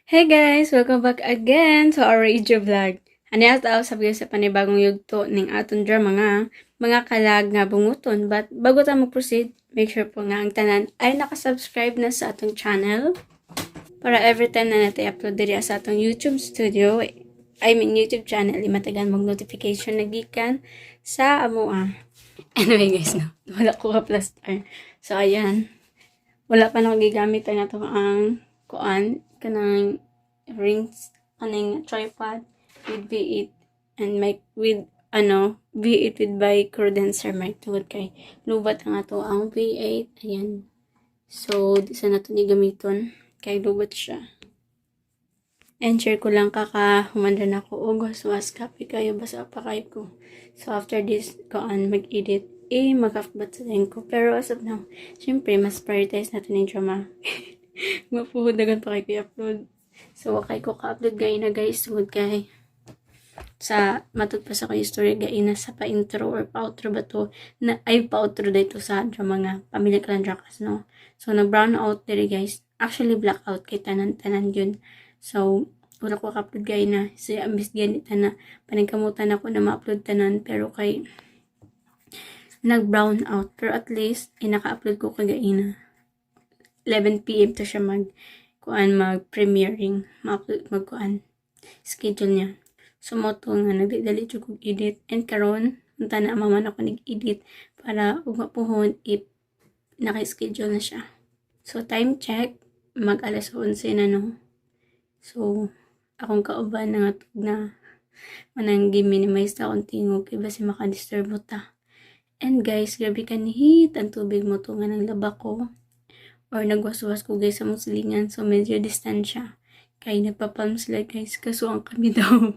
Hey guys! Welcome back again to our radio vlog. Ani ta sabi sa panibagong yugto ning aton drama nga Mga Kalag nga Bunguton. But bago ta mag-proceed, make sure po nga ang tanan ay nakasubscribe na sa atong channel para every time na natin upload diri sa atong YouTube studio, I mean YouTube channel, matagan mag notification na gikan sa amoa. Anyway guys, no, wala ko ka plaster. So ayan, wala pa nako gigamit ang ato ang kuan kanang rings, kaning tripod with V8 and mic with ano V8 with by condenser mic tungod kay lubat ang ato ang V8. Ayan, so di sa nato ni gamiton kay lubat siya. And share ko lang, kakahuman rin ako og waswas, kapoy kayo, basa pa kayo ko. So after this kuan mag-edit eh, mag-half sa din ko, pero as of now, syempre mas prioritize natin yung drama. Mapuhod dagan pa kay ko i-upload. So, wakay ko ka-upload gay na guys, tungod kay sa matod pa sa ko story gaina sa pa-intro or pa-outro ba to na ay pa-outro dito sa drama nga Pamilya Kalandrakas, no. So nag brown out diri guys, actually blackout kay tanan-tanan yun. So wala ko ka-upload gay na so ambis gani na paningkamutan ako na ma-upload tanan, pero kay nag brown out. Pero at least inaka-upload ko kagaina. 11 p.m. to siya mag kuan, mag premiering, ma-upload, magkuan schedule niya. So mo to nga nagdali jud kog edit and karon unta na man ako nag-edit para ug mapuhon if naka-schedule na siya. So time check, mag alas 11 na, no. So akong kauban nangatog na, manang gi-minimize na akong tingog kay basi maka-disturb ta. And guys, grabe kanihit ang tubig mo to nga nang laba ko or nagwaswas ko guys sa mong silingan. So, medyo distansya. Kay nagpapalm sila guys. Kasuan kami daw.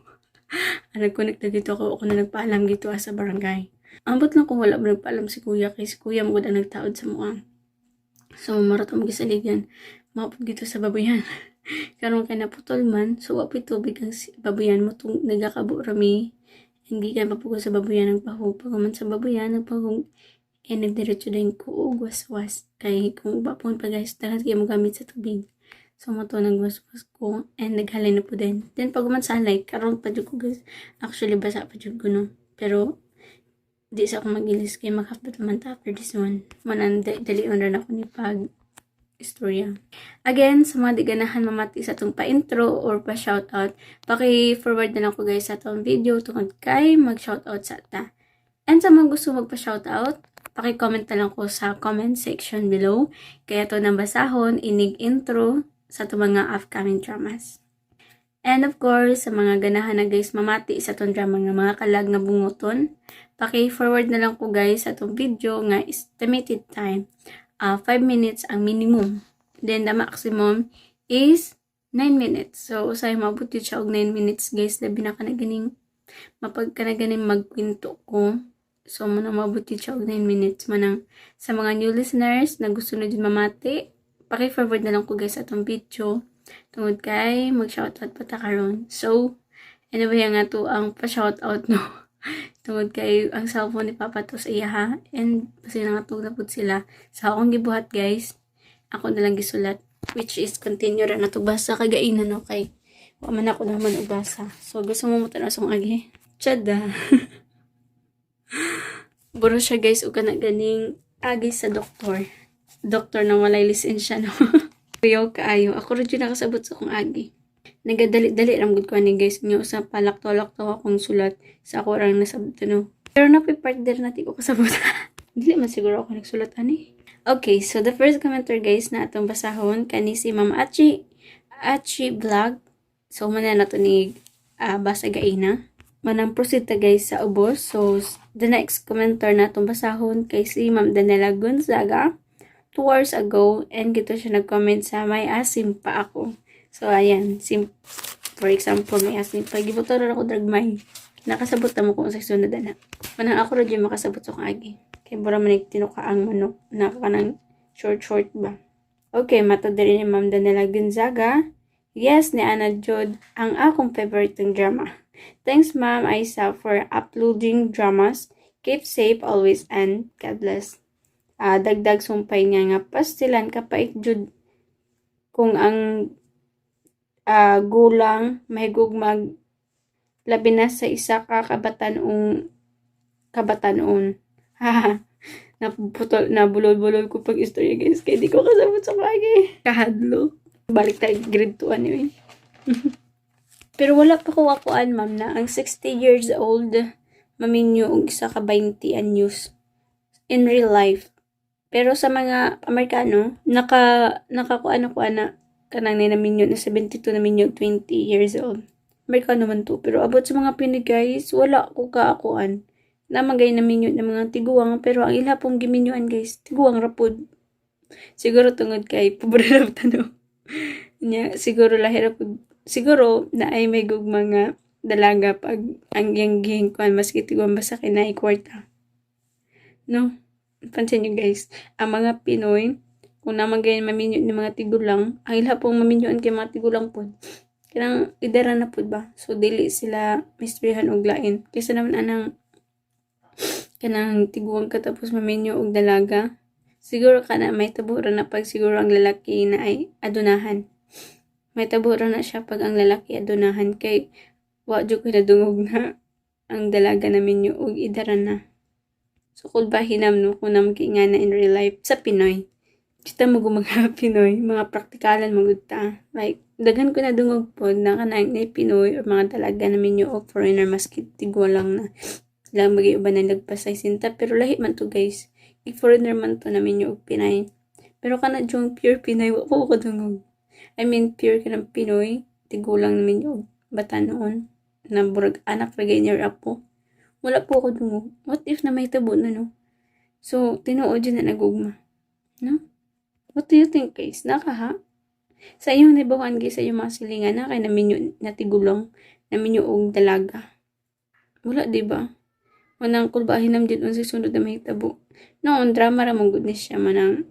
Ang nag-connect na dito ako, ako na nagpaalam dito sa barangay. Ambot lang kung wala ba nagpaalam si kuya. Kay si kuya mo ang nagtaod sa mukha. So, marato mo gisaligan. Mapod dito sa babuyan. Karon kay naputol man. So, wa po'y tubig ang babuyan mo tung nagakabo rami. Hindi ka mapugol sa babuyan ng pahog. Pag man sa babuyan, nagpahog, eh nagdiretso din ko og waswas. Kay kung bapon pa guys, daghan kayo mo gamit sa tubig. So mo to nagwaswas ko and naghalay na po din. Then pag man sa halay, karon pa jud ko guys. Actually basa pa jud ko, no. Pero di sa ako magilis kay maghapit naman ta after this one. Manan dali on rin ako ni pag istorya. Again, sa mga di ganahan mamati sa atong pa-intro or pa-shoutout, paki-forward na lang ko guys sa atong video tungod kay mag-shoutout sa ta. And sa mga gusto magpa-shoutout, paki-comment na lang ko sa comment section below. Kaya to nang basahon, inig intro sa itong mga upcoming dramas. And of course, sa mga ganahan na guys mamati sa itong drama nga Mga Kalag nga Bunguton, paki-forward na lang ko guys sa itong video nga estimated time. 5 minutes ang minimum. Then the maximum is 9 minutes. So, usay maabot yun siya og 9 minutes guys. Labi na ka na ganing mapag ka na ganing magkwento ko. So, manang maabot yun siya og 9 minutes. Manang sa mga new listeners na gusto na dyan mamati, paki-forward na lang ko guys sa atong video. Tungod kay mag-shoutout pa ta karon. So, anyway, nga to ang pa-shoutout, no. Tungod kay ang cellphone ni Papa to sa iya ha. And kasi nangatug na pud sila. Sa akong gibuhat guys, ako na lang gisulat. Which is continue ra na to basa kagaina, no, kay wa man ako naman og basa. So gusto mo mo tan-aw sa akong agi? Chada. Buro siya guys og kana ganing agi sa doktor. Doktor na walay lisensya, no. Kuyaw kaayo. Ako ra jud nakasabot sa akong agi. Nagadali-dali lang gud ko ani guys. Nya usa palakto-lakto akong sulat sa ako rang nasabot, no. Pero napoy part there na di ko kasabot. Dili man siguro ako nagsulat ani. Okay, so the first commenter guys na atong basahon kani si Ma'am Achi Achi Vlog. So man na nato ni basa gaina. Manang proceed ta guys sa ubos. So the next commenter na atong basahon kay si Ma'am Daniela Gonzaga. 2 hours ago and gito siya nag-comment sa "May asim pa ako." So ayan, for example, may asim pa. Gibuto ra ako dragmay. Nakasabot na mo kung sa sunod na. Manang ako ra jud makasabot sa akong agi. Kay mura man tinukaang manok na kanang short short ba. Okay, mata diri ni Ma'am Daniela Gonzaga. "Yes, ni Ana Jod, ang akong favorite ng drama. Thanks, Ma'am Aisa, for uploading dramas. Keep safe always and God bless." Dagdag sumpay niya nga pastilan kapait jud kung ang Gulang mahigugmag labi na sa isa ka kabatan-ong kabatan-on. Ha, naputol na, bulol-bulol ko pag istorya, guys, kay di ko kasabot sa kage. Kahadlo. Balik tayo grade 2 anyway. Pero wala pa ko akuan, ma'am, na ang 60 years old maminyo og isa ka 20 anyos in real life. Pero sa mga Amerikano, nakakuan ako ana kanang ni naminyo na 72 na minyo 20 years old. Amerikano man to. Pero abot sa mga Pinoy, guys, wala ko kaakuan. Namagay na minyo ng mga tiguang, pero ang ila pong giminyuan, guys, tiguang rapod. Siguro tungod kay pobre ra tano. Nya siguro lahi ra pud siguro na ay may gugma nga dalaga pag ang iyang gihingkuan maski tiguang basta kay naay kwarta. No? Pansin nyo, guys, ang mga Pinoy, kung naman ganyan maminyo ng mga tigulang, ang ila pong maminyuan kay mga tigulang pod. Kanang idara na pod ba? So dili sila misteryohan og lain. Kaysa naman anang kanang tiguang ka tapos maminyo og dalaga. Siguro kana may tabo ra na pag siguro ang lalaki na ay adunahan. May tabo ra na siya pag ang lalaki adunahan kay wa jud ko nadungog na ang dalaga na minyo og idara na. So kung ba hinam no kung naman kay nga na in real life sa Pinoy. Kita mo mga Pinoy, mga praktikalan mo gud ta. Like daghan ko nadungog pod na kanang na Pinoy or mga dalaga na minyo og foreigner maski tigulang na lang magay uban na lagpas sa sinta, pero lahi man to, guys. If foreigner man to na minyo og Pinay. Pero kana jung pure Pinay, wa ko kadungog. I mean, pure kanang Pinoy, tigulang na minyo og bata noon na burag anak ra gay niya or apo. Wala po ako dungog. What if na may tabo na, no? So, tinuod jud na nagugma. No? What do you think, guys? Nakaha? Sa inyong nahibaw-an, guys, sa inyong mga silingan na kay naminyo na tigulang, naminyo og dalaga. Wala, di ba? Manang kulbahin nam din unsay sunod na mahitabo. No, ang drama ra man gud ni siya, manang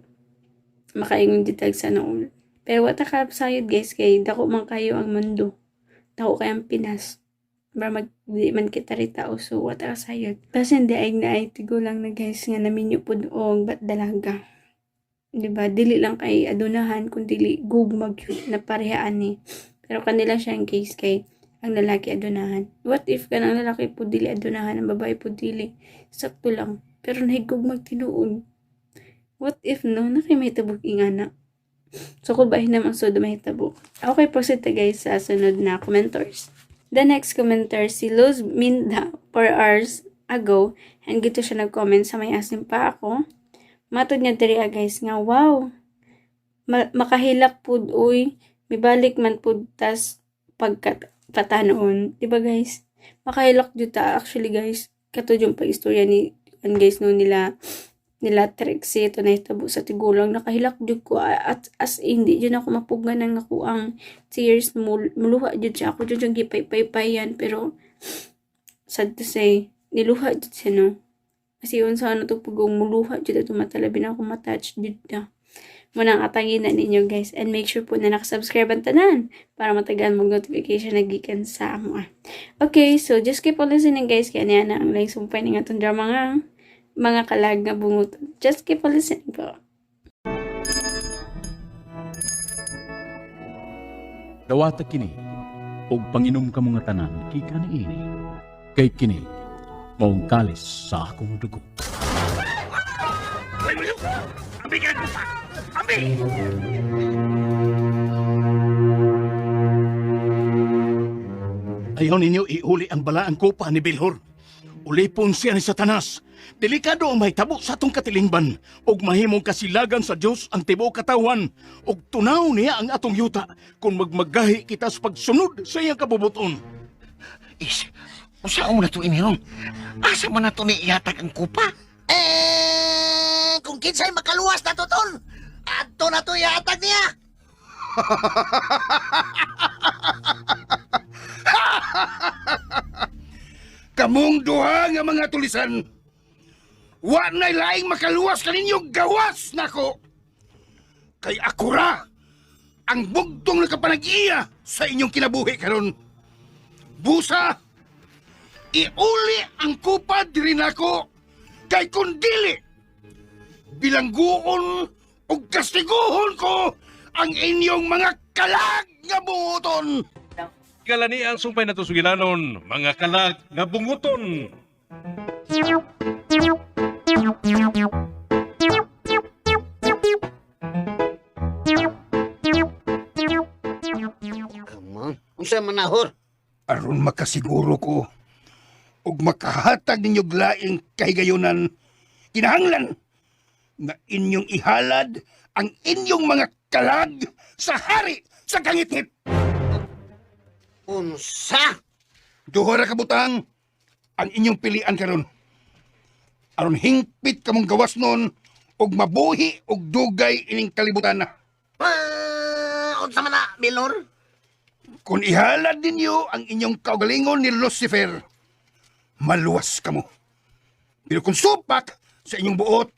makaingon di tag sana all. Pero wa ta ka sayod, guys, kay dako man kayo ang mundo. Dako kay ang Pinas. Bara mag di man kita ri tao, so wa ta kasayod. Basin di ay na ay tigulang na, guys, nga naminyo pud og bat dalaga. Di ba? Dili lang kay adunahan kun dili gugma gyud na parehaan ni. Pero kanila siyang case kay ang lalaki adunahan. What if kanang lalaki pud dili adunahan, ang babae pud dili? Sakto lang. Pero nahigugmag tinuod. What if, no? Na kay may tabog ingana. So kung ba naman so mahitabo. Okay, proceed ta, guys, sa sunod na commenters. The next commenter si Luz Minda 4 hours ago and gito siya nag-comment sa may asim pa ako. Matod niya diri ah, guys, nga wow. Makahilak pud uy, mibalik man pud tas pagkat patanoon, di ba, guys? Makahilak jud ta actually, guys. Katud yung pag-istorya ni an, guys, no, nila nila Trixie ito nahitabo sa tigulang, nakahilak jud ko at as in, di jud ako mapugan ang ako ang tears, muluha jud siya, ako jud yung gipaypaypayan, pero sad to say niluha jud siya, no, kasi unsa na to pugong muluha jud ato mata, labi na ako matouch jud na mo nang atangin na ninyo, guys, and make sure po na nakasubscribe ang tanan para matagaan mong notification na gikan sa amo ah. Okay, so just keep on listening, guys, kaya niya na ang lang sumpay ng atong drama nga mga kalag nga bungot. Just keep on listening po. Dawata kini ug panginom kamo nga tanan gikan niini, kay kini maong kalis sa akong dugo. Ambi ka! Ambi! Ayaw ninyo iuli ang balaang kopa ni Bilhor. Ulipon siya ni Satanas. Delikado ang mahitabo sa atong katilingban ug mahimong kasilagan sa Dios ang tibuok katawan ug tunaw niya ang atong yuta kung magmagahi kita sa pagsunod sa iyang kabubuton. Is, unsaon na to ini ron? Asa man na to ni ihatag ang kupa? Eh, kung kinsay makaluwas na to, tol. Adto na to ihatag niya. Kamong duha nga mga tulisan, wa na'y laing makaluwas kaninyo gawas nako. Kay ako ra ang bugtong nakapanag-iya sa inyong kinabuhi karon. Busa, iuli ang kupa diri nako kay kun dili bilangguon ug kastiguhon ko ang inyong mga kalag nga bunguton. Kalani ang sumpay na sugilanon, mga kalag nga bunguton. Come on. Unsa man nahor? Aron makasiguro ko ug makahatag ninyo laing kahigayonan, kinahanglan nga inyong ihalad ang inyong mga kalag sa hari sa kangitngit. Unsa? Duha ra ka butang ang inyong pilian karon. Aron hingpit kamong gawas nun ug mabuhi og dugay ining kalibutan na. Ah, unsa man na, Bilor? Kung ihalad ninyo ang inyong kaugalingon ni Lucifer, maluwas kamo. Pero kung supak sa inyong buot,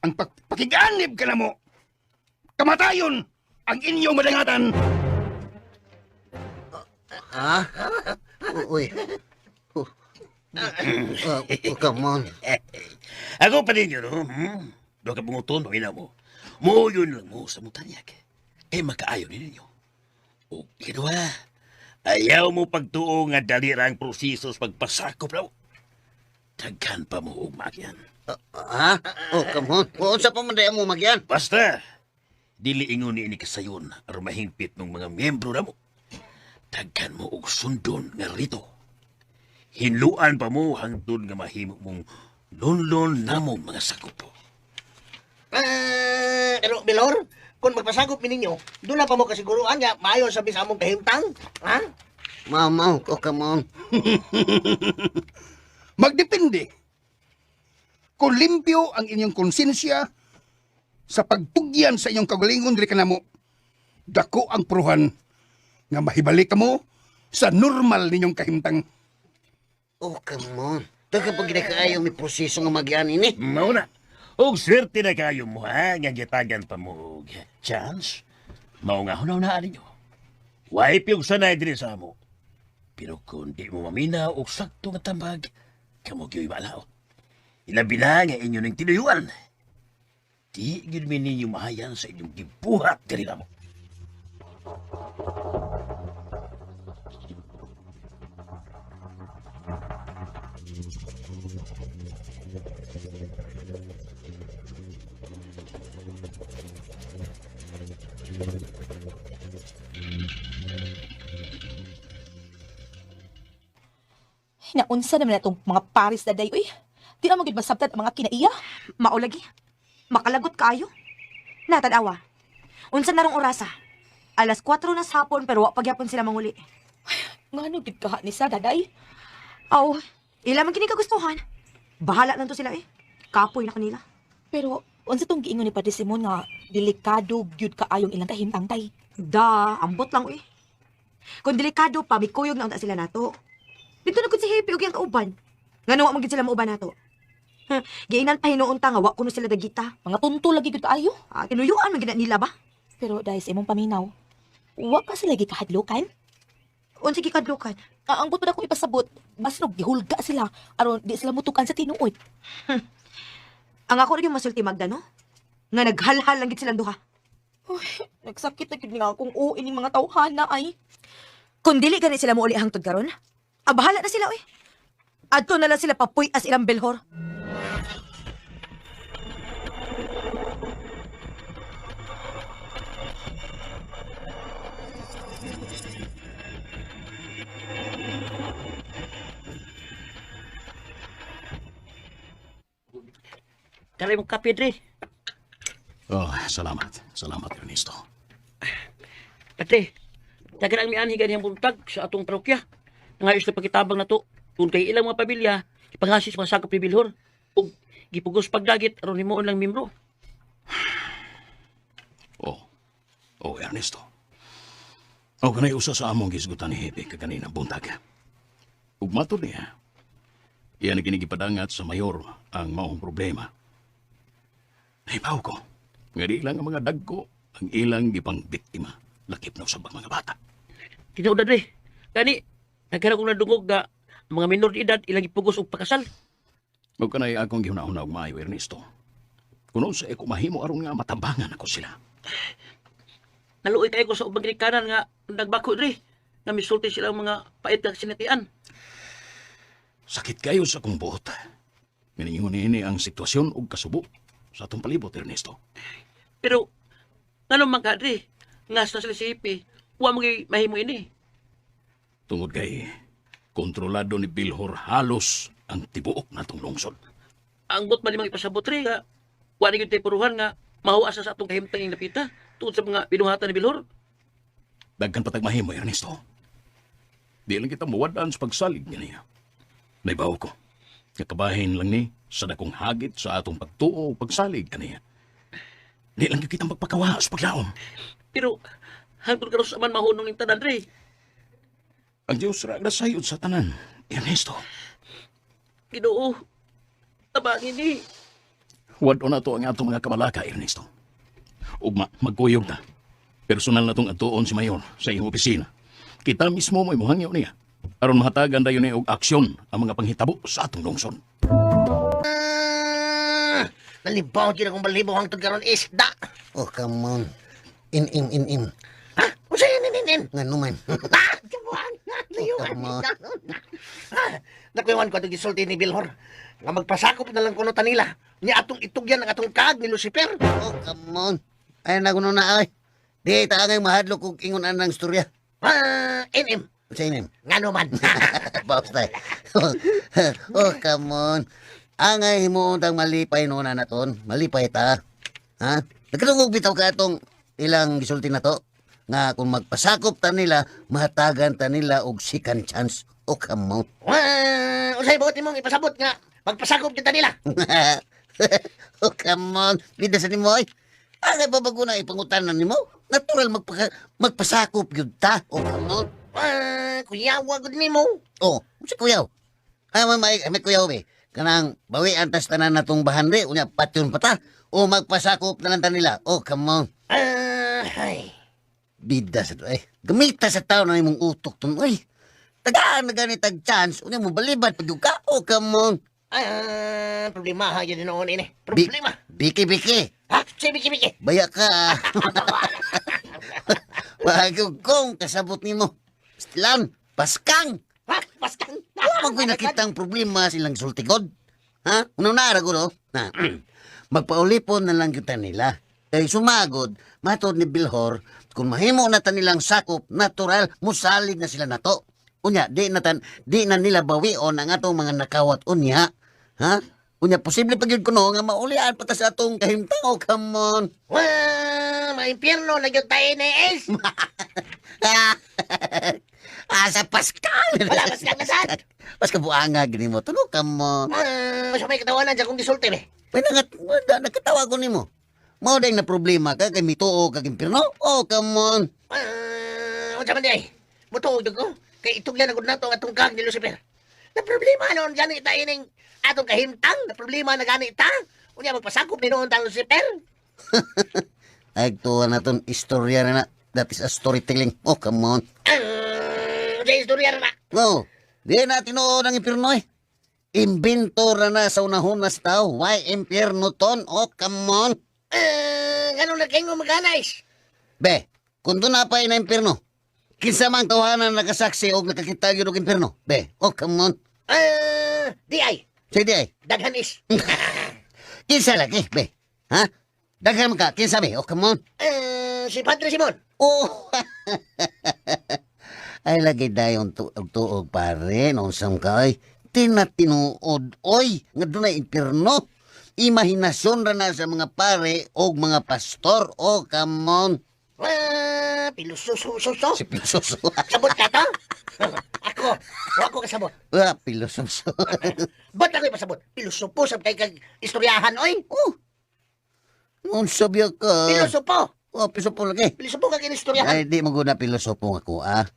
ang pagpakiganib ka na mo, kamatayon ang inyong madangatan. Ha? Uy. Oh. Ah, oh, come on. Ako pa ninyo, no? Hmm? Doon ka bunguton, pamina mo. Muuyon lang mo sa muntanyag. Kay makaayo ni ninyo. O, ikaduha, ayaw mo pagtuo nga dalira ang proseso sa pagpasakop na mo. Daghan pa mo og maagyan. Ha? Oh, come on. O, unsa pa man day mo magyan? Basta, dili ingon ni ini kasayon aron mahingpit ng mga miyembro na mo. Daghan mo og sundon nga rito. Hinluan pa mo hangtod nga mahimo mong lunlon namong mga sakop. Ah, pero Bilor, kung magpasagop mi ninyo, doon na pa mo kasiguruan nga maayo sa bisa among kahimtang. Ha? Mamaw, oh, come on. Magdepende. Kung limpyo ang inyong konsensya sa pagtugyan sa inyong kaugalingon dili kanamo, dako ang pruhan nga mahibalik kamo sa normal ninyong kahimtang. Oh, come on. Daga pag ginakaayo may proseso nga magyan ini. Mao na. Og swerte na kayo mo ha, nga gitagan pa mo og chance. Mao nga hunaw-naan ninyo. Way piyog sanay diri sa amo. Pero kung di mo maminaw og sakto nga tambag, kamo gyoy malaot. Ilabi na nga inyo ning tinuyuan. Di gyud mi ninyo mahayan sa inyong gibuhat diri namo. Naunsa naman na itong mga Paris na day, uy. Di na magid masabtad ang mga kinaiya. Maulagi. Makalagot kaayo. Natanawa. Unsa na rong orasa? Alas 4 na sa hapon pero wa pagyapon sila manguli. Ngano gid ka ni sa daday? Aw, ila man kini kagustuhan. Bahala lang to sila eh. Kapoy na kanila. Pero unsa tong giingon ni Padre Simon nga delikado gyud kaayong ilang kahimtang tay. Da, ambot lang eh. Kung delikado pa, may kuyog na unta sila nato. Dito na gud si Happy og iyang kauban. Ngano wa man gid sila mauban nato. Huh, giinan pa hinuon ta nga wa kuno sila dagita. Mga tunto lagi gyud kaayo. Ah, tinuyuan man gid na nila ba? Pero dahil sa imong paminaw, wa ka sila gikahadlukan. Unsa gikadlukan? Ah, ang pa akong ipasabot, basnog gihulga sila aron di sila mutukan sa tinuod. Ang ako rin yung masulti Magda, no? Nga naghalhal lang gid silang duha. Nagsakit na gyud nga akong oo ining mga tawhana ay. Kung dili gani sila mouli hangtod karon, ah, bahala na sila oy. Adto na lang sila papuy as ilang belhor. Kala mong kape, Dre. Oh, salamat. Salamat, Ernesto. Ate, tagal ang mianhi ganiyang buntag sa atong parokya. Nangayos na pagkitabang na to. Kung kay ilang mga pamilya, ipangasis mga sakop ni Bilhor. Ug gipugos pagdagit aron himuon lang membro. Oh. Oh, Ernesto. O kanay usa sa among gisgutan ni Hepe kaganina buntag. Ug matod niya, iyan ang ginigipadangat sa mayor ang maong problema. Nahibaw ko, nga di lang ang mga dagko ang ilang gipang biktima, lakip na usab ang mga bata. Tinuod na, Dre. Gani, nagkaroon kong nadungog nga ang mga minor de edad ilang gipugos og pakasal. Huwag ka na akong gihuna-huna og maayo, Ernesto. Kung sa ko mahimo aron nga matabangan ako sila. Naluoy kayo ko sa ubang ginikanan nga nagbako diri. Nga misulti sila ang mga pait nga sinatian. Sakit kayo sa akong buot. Nganingon ini ang sitwasyon ug kasubo sa atong palibot, Ernesto. Pero ngano man ka diri nga sa sila si Hepe, wa mo gyud mahimo ini. Tungod kay kontrolado ni Bilhor halos ang tibuok natong lungsod. Ang but man nimong ipasabot diri nga wa ni gyud tay puruhan nga mahuas sa atong kahimtang ing napita tungod sa mga binuhatan ni Bilhor. Daghan patag mahimo, Ernesto. Di lang kita mawadaan sa pagsalig niya. Naibaw ko. Kakabahin lang ni sa dakong hagit sa atong pagtuo o pagsalig kaniya. Di lang kita magpakawa sa paglaom. Pero hangtod karon sa man mahunong ning tanan diri. Ang Diyos ra sayod sa tanan, Ernesto. Ginoo, tabangin ni. Wad-o na to ang atong mga kabalaka, Ernesto. Ugma, magkuyog ta. Personal na tong atuon si Mayor sa iyong opisina. Kita mismo mo'y muhangyo niya. Aron mahatagan dayon niya og aksyon ang mga panghitabo sa atong lungsod. Ah, nalibaw gyud akong balibo hangtod karon isda. Oh, come on. In, in, in, in. Ha? Unsa in in in? Nga naman. Ah, kabuang. Layo. Oh, come on. Ah, nakuyawan ko atong gisulti ni Bilhor. Nga magpasakop na lang kuno tanila. Ni atong itugyan ang atong kaag ni Lucifer. Oh, come on. Ay, naguno na ay. Di, taangay mahadlok kung ingon anang istorya. Ah, NM. Sa inim. Ngano man. Basta. Oh, come on. Angay himuon tang malipay noon na ton. Malipay ta. Ha? Nagkatungog bitaw ka atong ilang gisulti na to nga kung magpasakop ta nila, mahatagan ta nila og second chance. Oh, come on. Ah, unsay buot nimong ipasabot nga magpasakop gyud ta nila. Oh, come on. Bida sa nimo ay. Angay babago na ipangutanan nimo. Natural magpasakop gyud ta. Oh, come on. Ah, kuyawa gud nimo. Oh, unsa kuyaw? Ay, may kuyaw be. Kanang bawian tas tanan natong bahandi, unya patyon pa ta. O magpasakop na lang ta nila. Oh, come on. Ah, ay. Bida sa to eh. Gamita sa tao na imong utok ton. Uy, tagaan na ganit ang chance. Unya mo balibad pag ka. Oh, come on. Ah, problema ha gyud noon ini. Problema. Biki biki. Ha? Sige, biki biki. Baya ka. Ah. Wag kong kasabot nimo. Stilan, paskang. Ha? Paskang. Wa man ko'y nakitang problema silang sultigod. Ha? Unang naara ko, no? Na, magpaulipon na lang kita nila. Kay sumagod, matod ni Bilhor, kung mahimo na ta nilang sakop, natural, musalig na sila nato. Unya, di na nila bawion ang atong mga nakawat unya. Ha? Unya, posible pa gyud kuno nga maulian pa ta sa atong kahimtang. Oh, come on. Wah, maimpyerno na gyud tayo ni Es. Ah, sa Pascal. Wala, Pascal na sad. Pascal buanga gini mo. Tulo, come on. Ah, sa may katawanan sa akong gisulti be. May nangat, nakatawa ko nimo. Mao dahil na problema ka kay mituo kag impierno. Oh, come on. Ah, unsa man di ay? Mutuog jud ko. Kay itugyan na gud nato ang atong kag ni Lucifer. Na problema noon gani ta ining atong kahimtang, na problema na gani ta. Unya magpasakop ni noon ta Lucifer. Ay, tuwa na ton istorya na na. That is a storytelling. Oh, come on. Ah, unsa istorya na? No, di na tinuod ang impierno eh. Inventor na na sa unahon na sa tao. Why impierno ton? Oh, come on. Ah, ganun na kayo maganais. Be, kung doon na pa na impierno, kinsa man tawanan nakasaksi o nakakita yun og impierno? Be, oh, come on. Ah, di ay. Sige ay. Daghan is. Kinsa lagi, be? Ha? Daghan man ka, kinsa be? Oh, come on. Ah, si Padre Simon. Oh! Ay, lagi dayon tuog tuog pare, noon ka ay. Tinatinuod, oy, nga doon na impierno. Imahinasyon ra na sa mga pare og mga pastor. Oh, come on. Ah, pilususo. Si pilososo. Sabot ka to? Ako, wa ko kasabot. Ah, pilososo. Ba't ako ipasabot? Pilusupo sab kay kag istoryahan oy. Oh. Unsa biya ka? Pilusupo. Oh, pilosopo lagi. Pilusupo kag inistoryahan. Ay, di mo guna pilosopo nga ko, ah.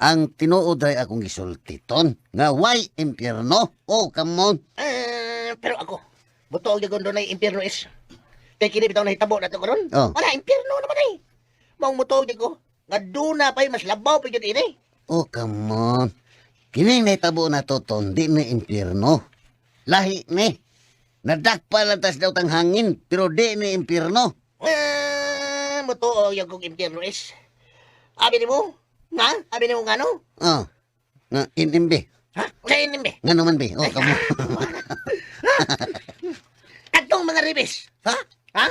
Ang tinuod ay akong gisulti ton. Nga, why impierno? Oh, come on. Ah, pero ako, buto og gyud dunay impyerno is. Kay kini bitaw nahitabo na to karon. Oh. Wala impyerno naman ay. Maong mutuog gyud ko nga duna pay mas labaw pa gyud ini. Oh, come on. Kini nahitabo na to, ton, di na impierno. Lahi ni. Nadakpa lang tas daw tang hangin, pero di ni impierno. Ah, mo to yung kong impyerno is. Abi ni mo? Nga? Abi ni mo nga no? Oh. Nga NMB. Ha? Sa NMB? Nga naman be. Oh, kamo. Katong mga ribis. Ha? Ha?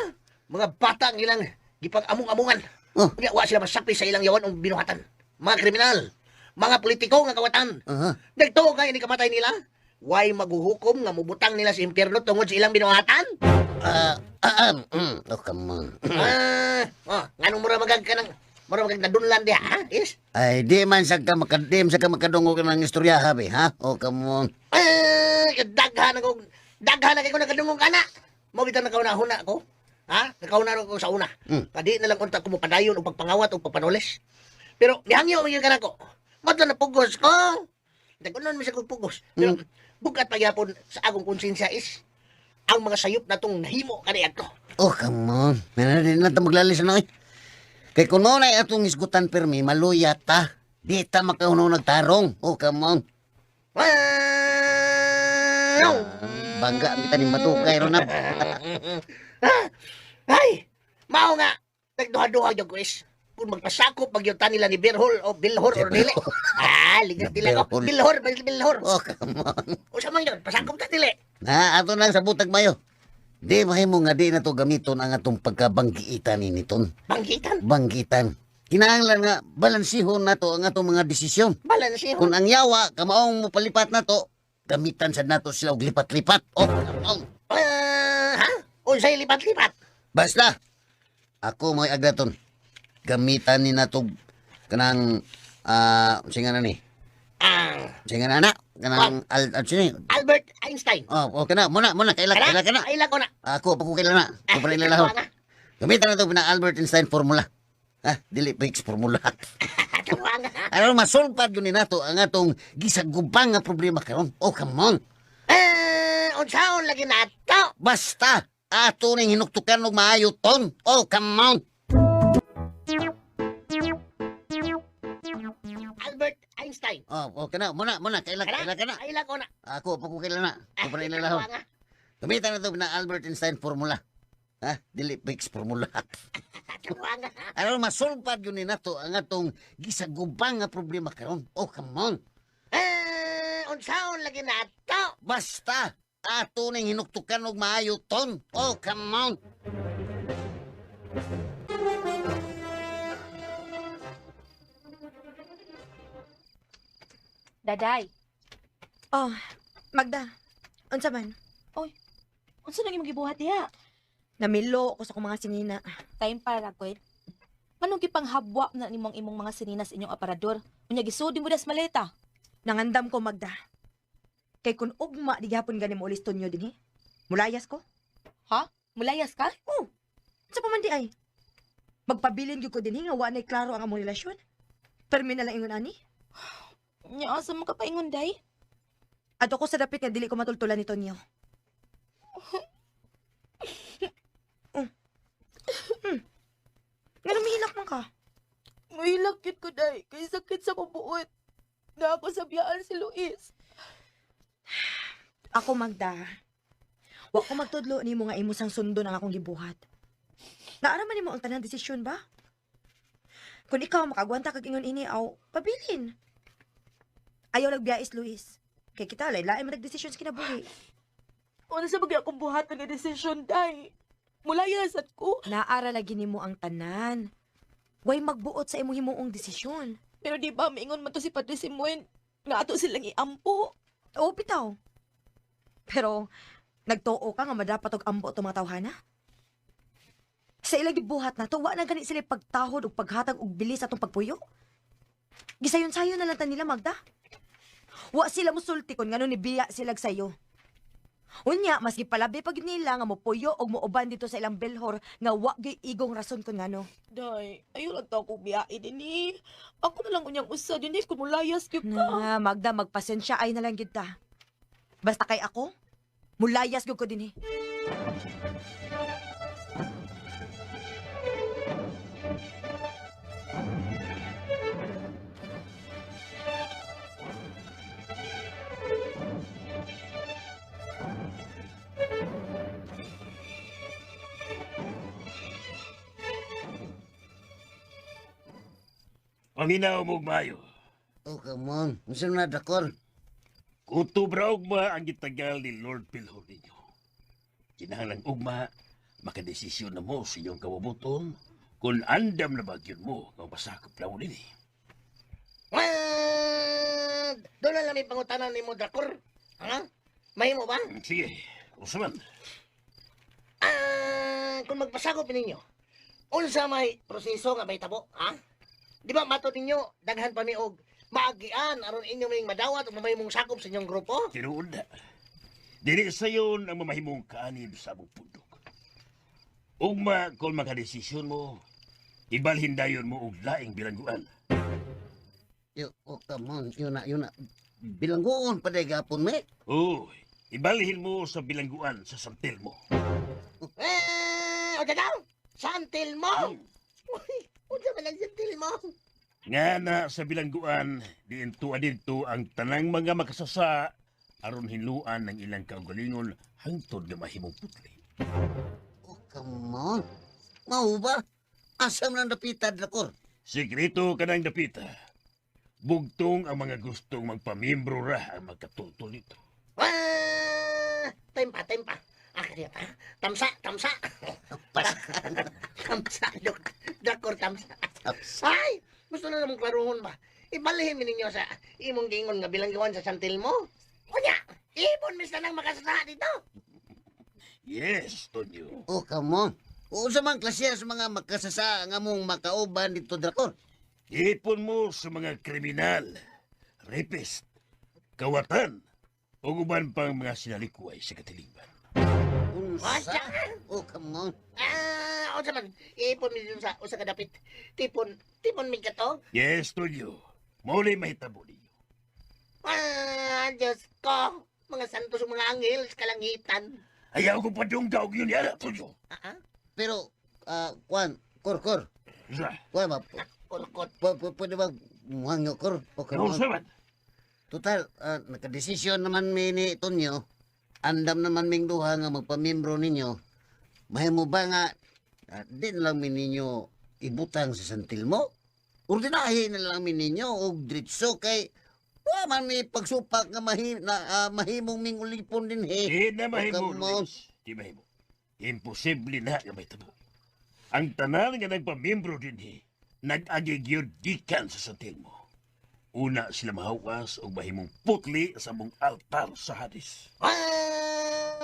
Mga bata ang ilang gipag-among-amungan. Oh. Unya, wa sila masapi sa ilang yawan o binuhatan. Mga kriminal. Mga politiko nga kawatan. Aha. Nagtuo ka ini kamatay nila? Why maghuhukom nga mubutang nila sa impyerno tungod sa ilang binuhatan? Oh, come on. Ah, oh, nganong mura magag ka ng mura magag nadunlan diha, ha? Is? Ay, di man sa ka makadim sa ka makadungog ng istorya ha, be, ha? Oh, come on. Ah, daghan ako. Daghan na kay ko nakadungog ana. Mo bitaw nakauna-huna ko. Ha? Nakauna ko sa una. Kadi na lang unta ko mopadayon og pagpangawat o pagpanulis. Pero mihangyo man gyud kanako. Mo na pugos ko. Dagunon mi sa kong pugos. Pero bugat pagyapon sa akong konsensya is ang mga sayop na tong nahimo kaniadto. Oh, come on. Di na ta maglalis na, eh. Kay kung mo na atong isgutan permi, maluya ta. Di ta makauno nagtarong. Oh, come on. Wow! Bangga kita ni matukay ron na. Ay, mao nga nagduha-duha gyud ko is kung magpasakop pag ta nila ni Birhol o Bilhor or dili. Ah, ligat nila ko. Bilhol. Bilhor, Bilhor. Oh, come on. Usa man yun, pasakop ta dili. Na, ato lang sa butag mayo. Di mahimo nga di na to gamiton ang atong pagkabanggiitan ni niton. Banggitan. Banggitan. Kinahanglan nga balansihon nato ang atong mga desisyon. Balansihon. Kung ang yawa kamaong mo palipat nato, gamitan sad nato sila og lipat-lipat. Oh, come on. Ah, ha? Unsay lipat-lipat? Basta ako mo'y agdaton. Gamitan ni nato kanang singa na ni. Ang Singa na na kanang al, al sini. Albert Einstein. Oh, okay na. Muna, muna kaila kaila ka na. Kaila ko na. Ako pa ko kaila na. Ako pa rin ilahon. Gamitan na ito na Albert Einstein formula. Ha, dili fix formula. Aron masulpad yun ni nato ang atong gisagubang nga problema karon. Oh, come on. Eh, unsaon lagi nato? Basta ato ning hinuktukan og maayo ton. Oh, come on. Albert Einstein. Oh, okay na. Muna, muna kaila kaila ka na. Kaila ko na. Ako pa ko kaila na. Ako pa rin ilahon. Gamitan na ito na Albert Einstein formula. Ha, dili fix formula. Aron masulpad yun ni nato ang atong gisagubang nga problema karon. Oh, come on. Eh, unsaon lagi nato? Basta ato ning hinuktukan og maayo ton. Oh, come on. Daday. Oh, Magda. Unsa man? Oy, unsa nang imong gibuhat diha? Namilo ko sa akong mga sinina. Time para ko. Manong gipanghabwa na nimong imong mga sinina sa inyong aparador? Unya gisudi mo das maleta. Nangandam ko, Magda. Kay kun ugma di gihapon gani mo ulis tonyo dinhi. Mulayas ko. Ha? Mulayas ka? Oh. Unsa pa man di ay? Magpabilin gyud ko dinhi nga wa nay klaro ang among relasyon. Permi na lang ingon ani. Nya asa man ka paingon day? Adto ko sa dapit nga dili ko matultulan ni Tonyo. Oh. Nga lumihilak man ka. Muhilak gyud ko day kay sakit sa kubuot. Na ako sabiyaan si Luis. Ako, Magda. Wa ko magtudlo nimo nga imo sang sundon ang akong gibuhat. Naara man nimo ang tanang desisyon ba? Kung ikaw makagwanta kag ingon ini aw, pabilin. Ayaw lagbiais, Luis. Kay kita lain man nagdesisyon sa kinabuhi. Unsa ba gyud akong buhaton nga desisyon day? Mulayas at ko. Naara lagi nimo ang tanan. Way magbuot sa imong himuong desisyon. Pero di ba maingon man to si Padre Simon nga ato silang iampo. Oo, bitaw. Pero nagtuo ka nga madapat og ampo itong mga tawhana? Sa ilang gibuhat na to, wa na gani sila pagtahod og paghatag og bilis atong pagpuyo. Gisayon-sayon na lang ta nila, Magda. Wa sila musulti kon ngano ni biya sila sayo. Unya, maski palabi pag nila nga mopuyo og mooban dito sa ilang Belhor nga wa gyud igong rason kon ngano. Day, ayaw lang to ako biyae dinhi. Ako na lang unyang usa dinhi kung mulayas gyud ka. Na, Magda, magpasensya ay na lang gyud ta. Basta kay ako, mulayas gyud ko dinhi. Paminaw mo og maayo. Oh, come on. Unsa na, Drakor? Kutob ra ugma ang gitagal ni Lord Pilhor ninyo. Kinahanglang ugma, makadesisyon na mo sa inyong kabubuton kung andam na ba gyud mo nga pasakop na mo dinhi. Ah, doon na lang may pangutanan ni mo, Drakor. Ha? Mahimo ba? Sige, unsa man? Ah, kung magpasakop ninyo, unsa may proseso nga may tabo, ha? Di ba matod ninyo, daghan pa mi og maagian aron inyo ming madawat ug mamahimong sakop sa inyong grupo? Tinuod na. Dili sayon ang mamahimong kaanib sa among pundok. Ugma kung makadesisyon mo, ibalhin dayon mo og laing bilangguan. Yo, oh, come on. Yun na, yun na. Bilangguon pa day gapon, me. Oo, ibalhin mo sa bilangguan sa santil mo. Eh, o daw, santil mo! Uy, unsa man ang santil mo? Nga na sa bilangguan, diin tuwa didto ang tanang mga makasasa aron hinluan ng ilang kaugalingon hangtod nga mahimong putli. Oh, come on. Mao ba? Asa man ang dapita, Drakor? Sikreto kanang dapita. Bugtong ang mga gustong magpamimbro ra ang magkatultol nito. Ah, time pa, time pa. Ah, kaya pa. Tamsa, tamsa. Tamsa, dok. Dakor, tamsa. Ay, gusto na namong klaruhon ba? Ibalihin mi ninyo sa imong giingon nga bilangguan sa santil mo. Unya, ibon mis na nang makasasa dito. Yes, Tonyo. Oh, come on. Unsa man klase sa mga makasasa nga mong makauban dito, Drakor? Ipon mo sa mga kriminal, rapist, kawatan, o uban pang mga sinalikway sa katilingban. Unsa? Oh, come on. Ah, unsa man, ipon mi dun sa usa ka dapit. Tipon, tipon mi kato. Yes, Tonyo. Mauli mahitabo ninyo. Ah, Diyos ko. Mga santos ug mga anghel sa kalangitan. Ayaw ko padunggaw yun yara, Tonyo. Ah, ah, Pero, kwan, kor, kor. Sa, Kwan ba? Kurkot. Pwede ba muhangyo, kor? Oh, come on. unsa man? Total, nakadesisyon naman mi ni Tonyo. Andam naman ming duha nga magpamimbro ninyo. Mahimo ba nga, di na lang mi ninyo ibutang sa santil mo? Ordinahin na lang mi ninyo og diretso kay wa man mi pagsupak nga mahimong ming ulipon din he. Di na mahimo, Oh, come on. Luis. Di mahimo. Imposible na nga mahitabo. Ang tanan nga nagpamimbro dinhi, nag-agi gyud gikan sa santil mo. Una sila mahawas og mahimong putli sa mong altar sa Hades. Ah,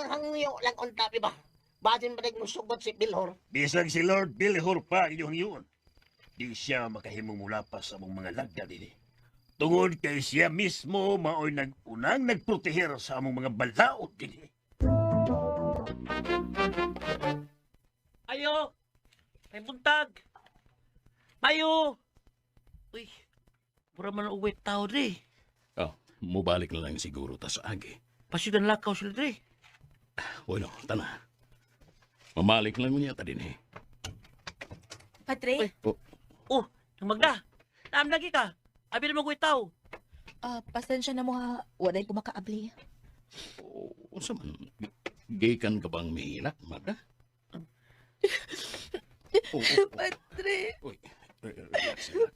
hangyo lang unta ba? Basin pa mo sugot si Bilhor. Bisag si Lord Bilhor pa ang inyong yun. Di siya makahimong mulapas sa mong mga lagda dinhi. Tungod kay siya mismo maoy nag-unang nagproteher sa among mga balaod dinhi. Ayo! May buntag! Mayo! Uy, mura man ang uwi tao dre. Oh, mubalik na lang siguro ta sa agi. Pasigan lakaw sila dre. Bueno, tana. Mamalik lang unya ta din eh. Padre, Oh, Oh, nang magda. Naam lagi ka. Abi na mag-uwi tao. Pasensya na mo ha. Wala ko makaabli. Oh, unsa man? Gikan ka bang mihilak, Magda? Oh. Padre, Uy, relax, relax.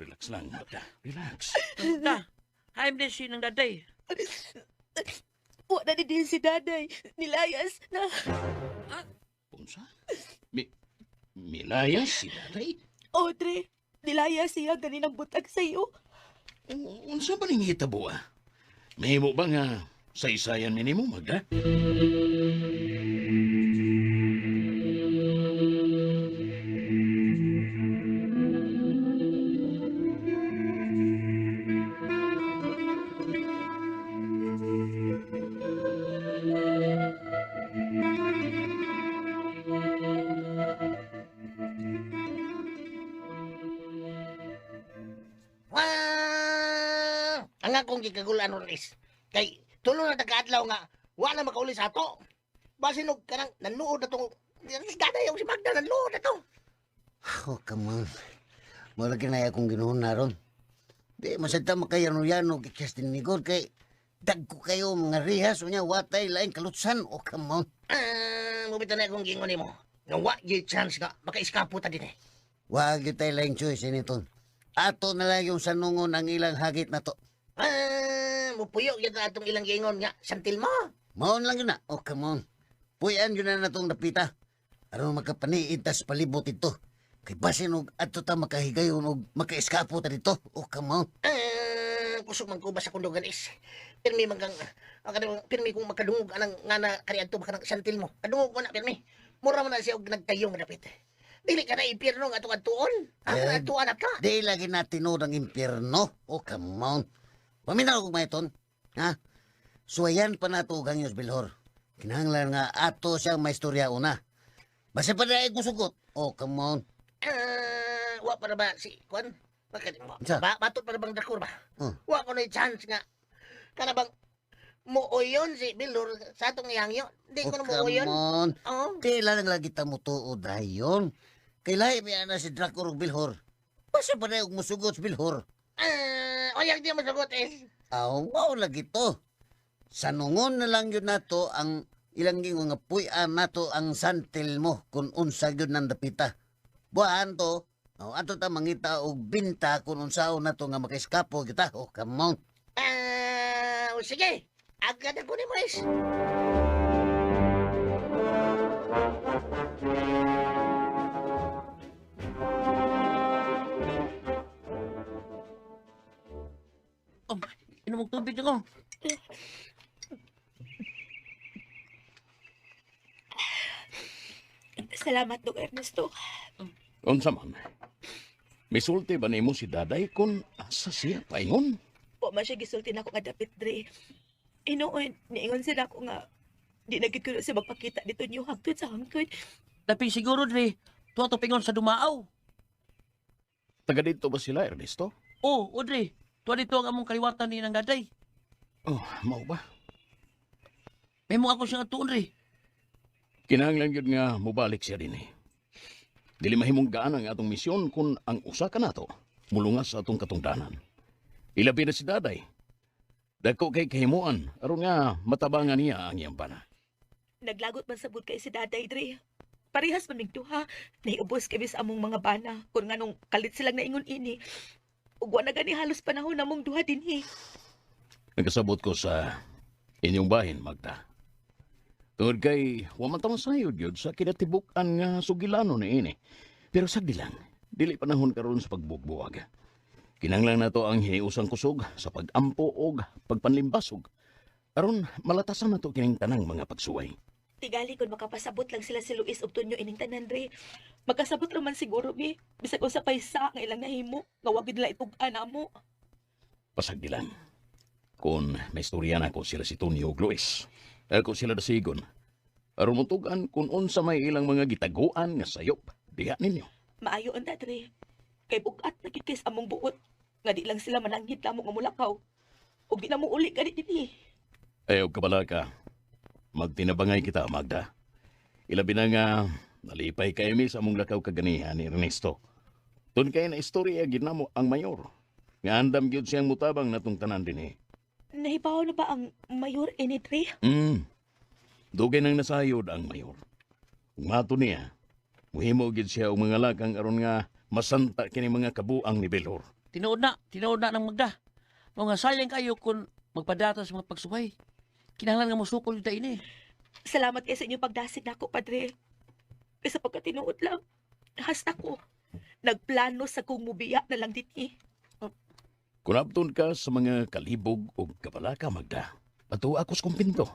Relax lang, Magda. Relax. Magda, haim din si nang daday. wala ni din si daday. Nilayas na. Unsa? Milayas si daday? Audrey, nilayas siya ganinang butag sa iyo. Unsa ba ning hitabo ah? Mahimo ba nga saysayan ni nimo, Magda? Wah! Ang akong gikagulan ron is, kay tulo na tagaadlaw nga, wala makauli sa ato. Basin og kanang nanuod na tong, si daday og si Magda nanuod na to. Oh, come on. Mura kinaya akong ginuhon na ron. Di, masad ta makayano-yano kay Justin Nigor kay dagko kayo mga rihas unya watay laing kalutsan. Oh, come on. Ah, mubita na akong gingon nimo. Nga wa gyud chance nga maka-eskapo ta din eh. Wag gyud tay laing choice ini ton. Ato na lang yung sanungon ang ilang hagit na to. Ah, mupuyo yun na atong ilang giingon nga. Santil mo. Maon lang yun na. Oh, come on. Puyan yun na natong dapita. Aron makapaniid tas palibot ito. Kay basin og adto ta makahigayon og makaeskapo ta dito. Oh, come on. Ah, kusog man ko ba sa kundugan is. Pirmi man kang, ang kanang- pirmi kong makadungog anang nga na kaniadto ba kanang santil mo. Kadungog ko na pirmi. Mura man na siya og nagtayong nga dapit. Dili ka na impyerno nga atong adtuon. Ang Eh, adtuan na ka. Di lagi na tinuod ang impyerno. Oh, come on. Paminaw kong maiton. Ha? Suwayan pa nato og hangyo sa Bilhor. Kinahanglan nga ato siyang maistorya una. Basta pa na gusugot. Oh, come on. Ah, wa pa na ba si Kwan? Bakit mo? Unsa? Ba, matod pa na bang dakor ba? Oh. Wa ko na chance nga. Kana bang muuyon si Bilor sa atong ihangyo? Di Oh, ko na come muuyon. on. Oo. Kailan lang lagi ta mo tuod ayon? Kay lahi may ana si Dracor ug Bilhor. Basta pa na og musugot si Bilhor. Ah, oyang di mo sagot is. Aw, wow lagi to. Sanungon na lang yun nato ang ilang gingon nga puy-an nato ang santil mo kung unsa gyud nang dapita. Buhaan to, oh, ato ta mangita og binta kung unsaon nato nga makaiskapo kita. Oh, come on. Ah, o sige. Agad ako ni mo is. Oh, inom og tubig ako. Salamat, Dok Ernesto. Unsa man? Misulti ba nimo si Daday kung asa siya paingon? Wa man siya gisulti nako nga dapit dre. Hinuon, niingon sila ako nga di na gid ko na siya magpakita dito niyo hangtod sa hangtod. Daping siguro dre, tuwa to pingon sa Dumaaw. Taga dito ba sila, Ernesto? Oh, o dre, tuwa dito ang among kaliwatan ni nang daday. Oh, mao ba? May mo ako siyang atuon dre. Kinahanglan gyud nga mobalik siya dinhi. Dili mahimong gaan ang atong misyon kung ang usa ka nato mulungas sa atong katungdanan. Ilabi na si Daday. Dako kay kahimuan aron nga matabangan niya ang iyang bana. Naglagot man sabod kay si Daday dre. Parehas man mig duha. Naiubos kami sa among mga bana kung nganong kalit silang naingon ini. Ug wa na gani halos panahon namong duha dinhi. Nagkasabot ko sa inyong bahin, Magda. Tungod kay, wa man ta masayod yun sa kinatibuk-an nga sugilano ni ini. Pero sagdi lang, dili panahon karon sa pagbugbuwag. Kinanglan nato ang hiniusang kusog sa pagampo og pagpanlimbasog. Aron malatasan nato kining tanang mga pagsuway. Tigali kung makapasabot lang sila si Luis ug Tonyo ining tanan dre. Magkasabot ra man siguro mi. Bisag usa pay sa nga ilang nahimo, nga wa gid nila itug-an namo. Pasagdi lang. Kung may istorya na ko sila si Tonyo ug Luis, ako sila dasigon. Aron motugan kung unsa may ilang mga gitaguan nga sayop diha ninyo. Maayo unta dre. Kay bugat na gid kay sa among buot nga di lang sila mananghid namo nga mulakaw. Ug di na mo uli gani dinhi. Ayaw kabala ka. Magtinabangay kita, Magda. Ilabi na nga, nalipay kay mi sa among lakaw kaganihan ni Ernesto. Tun kay na istorya ginamo ang mayor. Nga andam gyud siyang mutabang natong tanan dinhi. Nahibaw na ba ang mayor ini dre? Dugay nang nasayod ang mayor. Ug mato niya, muhimo gyud siya og mga lakang aron nga masanta kini mga kabuang ni Belor. Tinuod na ng Magda. Mga sayang kayo kung magpadata sa mga pagsuway. Kinahanglan nga mosukol yung ini. Salamat kay sa inyong pagdasig nako, padre. Kaysa pagkatinuod lang, hasta ko. Nagplano sa kong mubiya na lang dinhi. Kung abton ka sa mga kalibog o kabalaka, Magda, ato ako sa kumpinto.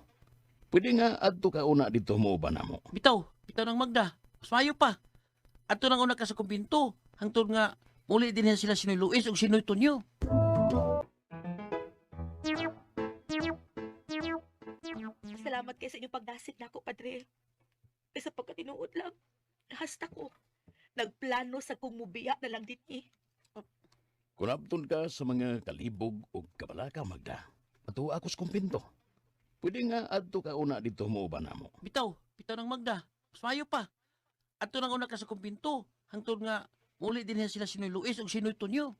Pwede nga adto ka una dito mo ba namo. Bitaw, bitaw ng Magda. Mas mayo pa. Ato nang una ka sa kumbinto. Hangtod nga muli din sila si Noy Luis ug si Noy Tonyo. Salamat kay sa inyong pagdasig nako, padre. Kaysa pagkatinuod lang, hasta ko. Nagplano sa kong mubiya na lang dinhi. Kung abton ka sa mga kalibog o kabalaka, Magda, ato ako sa kumpinto. Pwede nga adto ka una dito mo ba namo. Bitaw, bitaw ng Magda. Mas mayo pa. Ato nang una ka sa kumbinto. Hangtod nga muli din sila si Noy Luis ug si Noy Tonyo.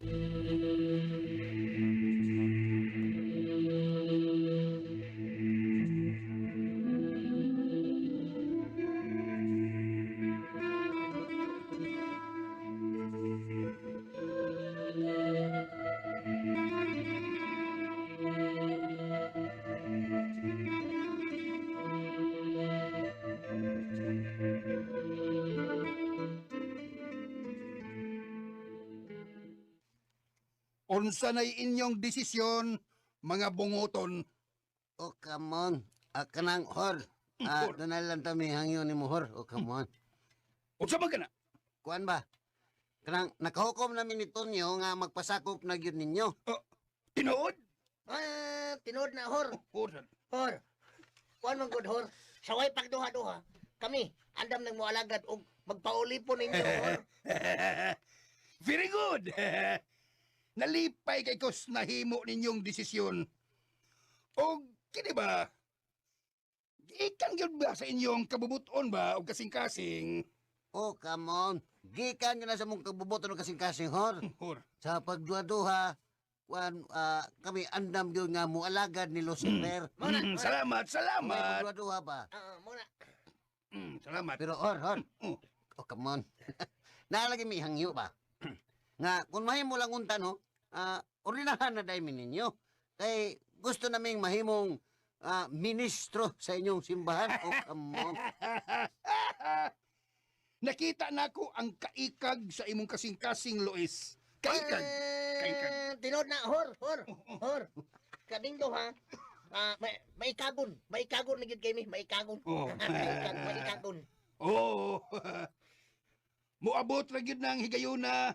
Unsa nay inyong desisyon, mga bunguton? Oh, come on. Ah, kanang hor. Ah, Hor. doon na lang ta may hangyo ni mo hor. Oh, come on. Unsa man kana? Kuan ba? Kanang nakahukom namin ni Tonyo nga magpasakop na gyud ninyo. Oh, tinuod? Ah, tinuod na, hor. Hor. Hor. Kuan man gud, hor. Saway pagduha-duha. Kami, andam nang moalagad og magpaulipon ninyo, hor. Very good. Nalipay kay kos nahimo ninyong desisyon. Og kini ba? Gikan gyud ba sa inyong kabubuton ba og kasing-kasing? Oh, come on. Gikan ka na sa mong kabubuton og kasing-kasing hor. Hor. Sa pagduha-duha, kuan kami andam gyud nga moalagad ni Lucifer. Salamat, salamat. Pagduha-duha ba? Ah, mo na. Salamat. Pero hor, hor. Oh. Oh, come on. Naalagi may hangyo ba? Nga, kung mahimo lang unta, no, ordinahan na dahil ninyo. Kay gusto naming mahimong ministro sa inyong simbahan. Oh, come on. Nakita nako ang kaikag sa imong kasing-kasing, Luis. Kaikag. Kaikag. Ah, tinuod na, hor, hor, hor. Kaming duha, ah, may maikagon, maikagon na gyud kami, maikagon. Oh. Maikagon. Oo. Moabot ra gyud ng higayuna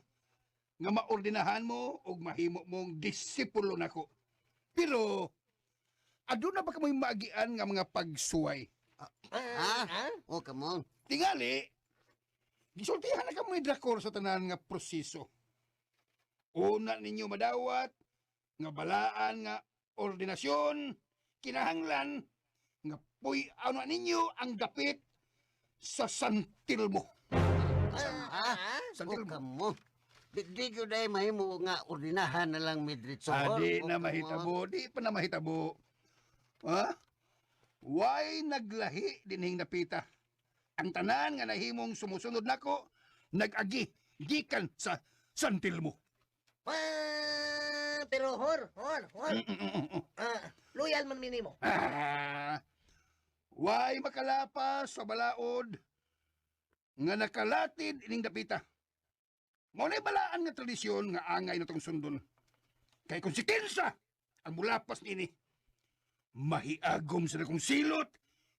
nga maordinahan mo ug mahimo mong disipulo nako. Pero aduna ba kamoy maagian nga mga pagsuway? Ha? Ah, Oh, come on. Tingali, gisultihan na kamoy drakor sa tanan nga proseso. Una ninyo madawat nga balaan nga ordinasyon, kinahanglan nga puy-aw na ninyo ang dapit sa Santilmo. Ha? Oh, Santilmo. come on. Di ko dahil mahimo nga ordinahan na lang midritso. Ah, hor. di Oh, na come on. mahitabo, di pa na mahitabo. Ha? Why naglahi dinhing napita? Ang tanan nga nahimong sumusunod nako, nag-agi gikan sa Santilmo. Ah, pero hor, hor, hor. Ah, loyal man minimo. Ah, why makalapas sa balaod nga nakalatid ining dapita? Mao na'y balaan nga tradisyon nga angay na tong sundon. Kay kung si Kinsa ang mulapas niini, mahiagom sa akong silot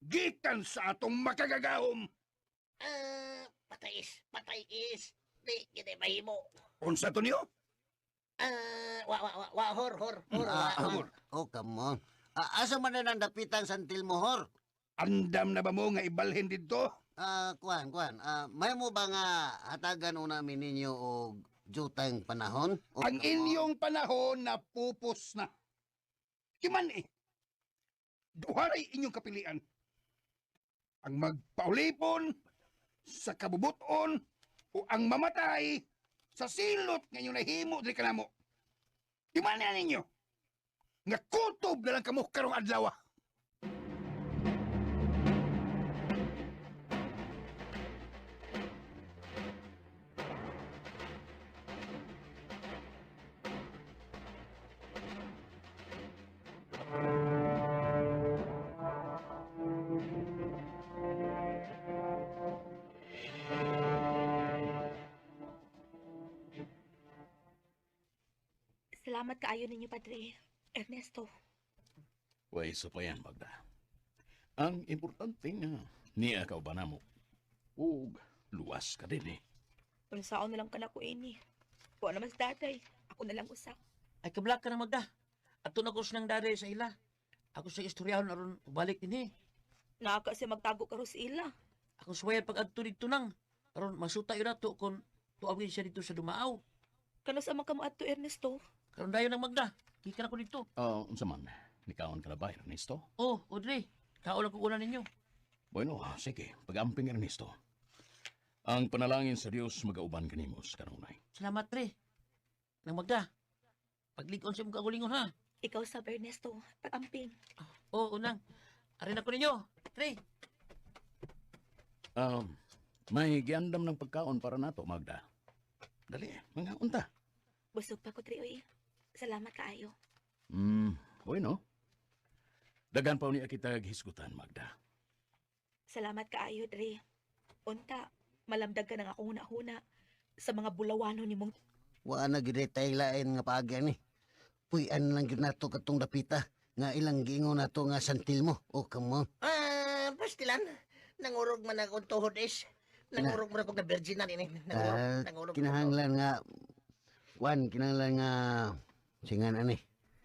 gikan sa atong makagagahom. Ah, patay is, patay is. Di, gid mahimo. Unsa to niyo? Ah, wa, wa, wa, wa, hor, hor, hor, wa, Ah, wa. oh, come on. Ah, asa man na ang dapitan Santilmo, hor? Andam na ba mo nga ibalhin didto? Ah, kuan, kuan. Ah, may mo ba nga hatagan una mi ninyo og jutang panahon? Oh, Ang come on. inyong panahon na pupos na. Kiman eh. Duharay inyong kapilian. Ang magpaulipon sa kabubuton o ang mamatay sa silot nga inyong nahimo diri kanamo. Kiman na ninyo. Nga kutob na lang kamo karong adlaw. Salamat kaayo ninyo, Padre. Ernesto. Way, isa pa yan, Magda. Ang importante nga, niya ka ba namo? Ug luwas ka din eh. Unsaon na lang ka na ko ini. Wa naman si tatay. Ako na lang usa. Ay kablak ka na Magda. Ato na ko nang dare sa ila. Ako sa istoryahon aron balik dinhi. Naa ka siya magtago karon sa ila. Akong suwayan pag adto didto nang aron masuta yun nato kon tuawin siya dito sa Dumaaw. Kano sa man ka moadto, Ernesto? Karon dayon nang Magda. Gikan ako dito. Oh, unsa man, nikaon ka na ba, Ernesto? Oh, Audrey, kaon ako una ninyo. Bueno, sige, pag-amping Ernesto. Ang panalangin sa Dios magauban kanimo sa kanunay. Salamat, pre. Nang Magda. Paglig-on sa imong kaugalingon ha. Ikaw sab, Ernesto. Pag-amping. Oh, unang. Arin ako ninyo. Pre. May giandam ng pagkaon para nato, Magda. Dali, mga unta. Busog pa ko, Tri, oy. Salamat kaayo. Bueno. Dagan pa niya kita hisgutan, Magda. Salamat kaayo, Dre. Unta, malamdag ka ng akong huna-huna sa mga bulawano ni mong Wa na gyud tay lain nga paagi ani. Puy-an lang gyud nato katong dapita nga ilang giingon nato nga santil mo. Oh, come on. Ah, pastilan. Nangurog man akong tuhod is. Nangurog man ako na virgin na ini. Nangurog, Ah, nangurog. kinahanglan nga kuan, kinahanglan nga singan ani.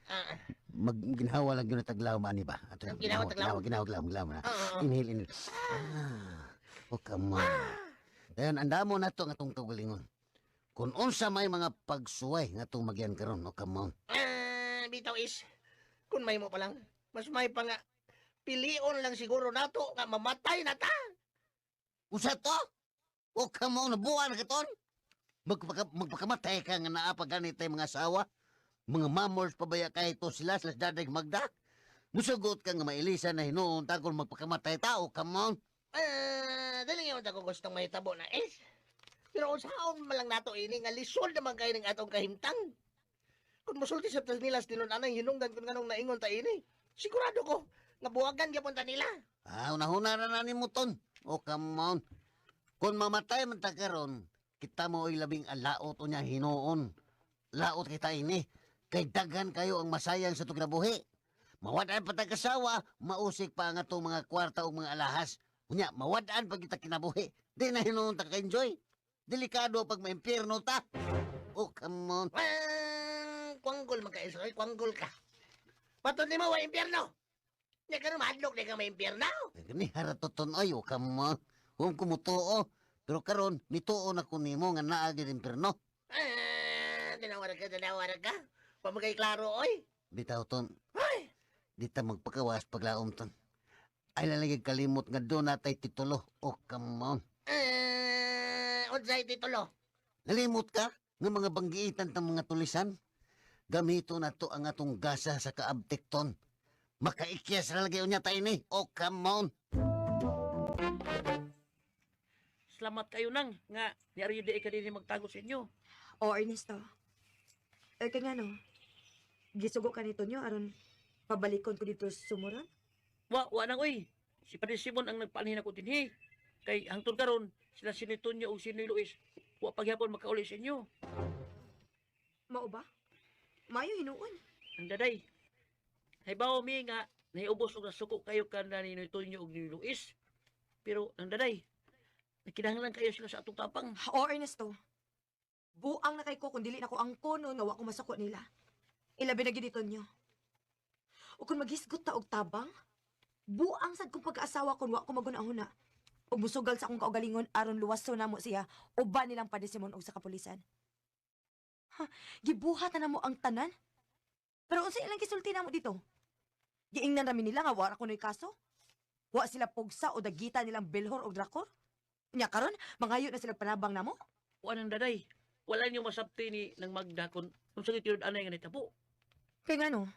Ah, Magginhawa lang gyud na taglaw ani ba? Ato Ginawa taglaw? Ginawa, ginawa, ginawa na. Oo. Inhale, inhale. Ah, oh, come on. Dayon andamo na to ang atong kaugalingon. Kung unsa may mga pagsuway nga atong magyan karon, oh, come on. Ah, bitaw is. Kung may mo pa lang, mas may pa nga. Pilion lang siguro nato nga mamatay na ta. Usa to? O come on, nabuan ka ton? Magpakamatay ka nga naa pa ganit tay mga asawa? Mga mamors pabaya kay to sila sila dadag magda? Musugot ka nga mailisa na hinuon ta kung magpakamatay ta, oh, come on. Ah, dali nga ako gustong mahitabo na is. Pero unsaon man lang nato ini nga lisod naman kay ning atong kahimtang. Kung musulti sa tas nila tinon anay hinungdan kung nganong naingon ta ini. Sigurado ko nga buwagan gyapon ta nila. Ah, unahuna na na nimo ton. Oh, come on. Kung mamatay man ta karon, kita mo ay labing alaot o niya hinuon. Laot kita ini. Kay daghan kayo ang masayang sa itong kinabuhi. Mawadaan pa ta kasawa, mausik pa ang atong mga kwarta o mga alahas. Unya, mawadaan pa kita kinabuhi. Di na hinuon ta ka-enjoy. Delikado pag maimpyerno ta. Oh, come on. Ah, kwanggol man ka is, oy, kwanggol ka. Patod nimo wa impyerno. Nya karon mahadlok di ka maimpyerno. Gani haratoton oy, oh, come on. Huwag kumutuo. Pero karon nituo na ko nimo nga naa gyud impyerno. Ah, tinawar ka, tinawar ka. Wa man kay klaro oy. Bitaw ton, Ay, di ta magpakawas paglaom ton. Ay lalagay kalimot nga doon natay titulo. Oh, come on. ah, unsay titulo? Nalimot ka nga mga banggiitan tang mga tulisan. Gamito na to ang atong gasa sa kaabtik ton. Makaikyas ra lagi unya tayo ni. Oh, come on. Salamat kayo nang nga niari di ka dinhi magtago sa inyo. O, Ernesto. Eh, kaya nga no, gisugo ka nito nyo aron pabalikon ko dito sa sumuron. Wa wa nang oy. Si Padre Simon ang nagpaanhin ako dinhi. Kay hangtod karon sila si Tonyo ug si Luis wa pagyapon makauli sa inyo. Mao ba? Mayo hinuon. Ang daday. Haybao mi nga nahiubos og nasuko kayo kana ni Tonyo ug ni Luis. Pero ang daday, nagkinahanglan kayo sila sa atong tapang. O, Ernesto. Buang na kay ko kung dili na ko ang kono nga wa ko masako nila. Ilabi na gid nyo. O kung maghisgot ta og tabang, buang sad kong pag-asawa kung wa ko maguna-huna. Og musugal sa akong kaugalingon aron luwaso namo siya uban nilang padisimon og sa kapulisan. Ha, gibuhat na namo ang tanan. Pero unsa ilang gisulti namo dito? Giingnan rami nila nga wa ra kunoy kaso. Wa sila pugsa o dagita nilang Belhor o Drakor. Nya karon mangayo na sila panabang namo. Wa nang daday. Wala niyo masabti ni nang Magda kung unsa gyud tinud anay nga nitabo. Kay ngano?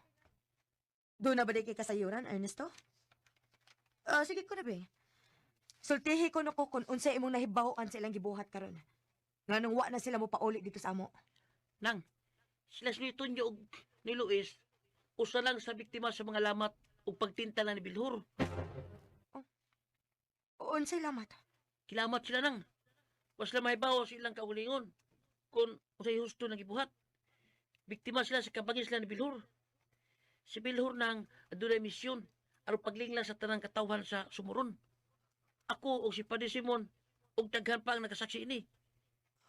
Doon na ba di kay kasayuran, Ernesto? Ah, sige ko na be. Sultihi ko no ko kung unsay imong nahibaw-an sa ilang gibuhat karon. Nganong wa na sila mo pauli dito sa amo. Nang, sila si Tonyo ug ni Luis usa lang sa biktima sa mga lamat ug pagtinta lang ni Bilhor. Unsay lamat? Kilamat sila nang. Was sila mahibaw sa ilang kaugalingon kung unsay husto nga gibuhat. Biktima sila sa kabangis sila ni Bilhor. Si Bilhor nang adunay misyon aron paglingla sa tanang katawhan sa sumuron. Ako og si Padre Simon og daghan pa ang nakasaksi ini.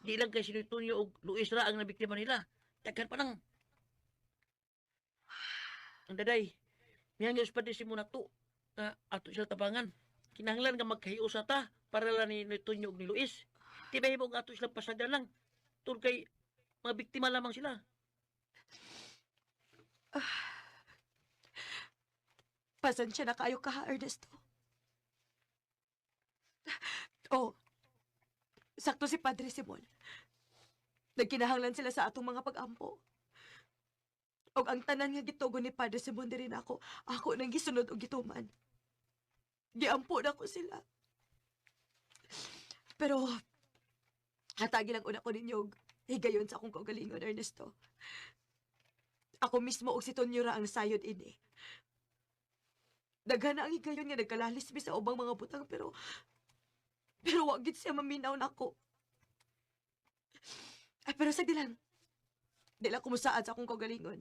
Di lang kay si Tonyo og Luis ra ang nabiktima nila. Daghan pa nang. Ang daday, mihangyo si Padre Simon nato nga ato sila tabangan. Kinahanglan nga magkahiusa ta para lang ni Tonyo og ni Luis. Di ba himo nga ato sila pasagdan lang. Tungod kay mga biktima lamang sila. Pasensya na kayo ka, Ernesto. Oh, sakto si Padre Simon. Nagkinahanglan sila sa atong mga pag-ampo. Og ang tanan nga gitugon ni Padre Simon diri nako, ako nang gisunod og gituman. Giampo na ko sila. Pero, hatagi lang una ko ninyo og higayon sa akong kaugalingon, Ernesto. Ako mismo og si Tonyo ra ang nasayod ini. Daghan na ang higayon nga nagkalalis mi sa ubang mga butang pero wa gid siya maminaw nako. Ay, pero sa dilang. Di lang kumusaad sa akong kaugalingon.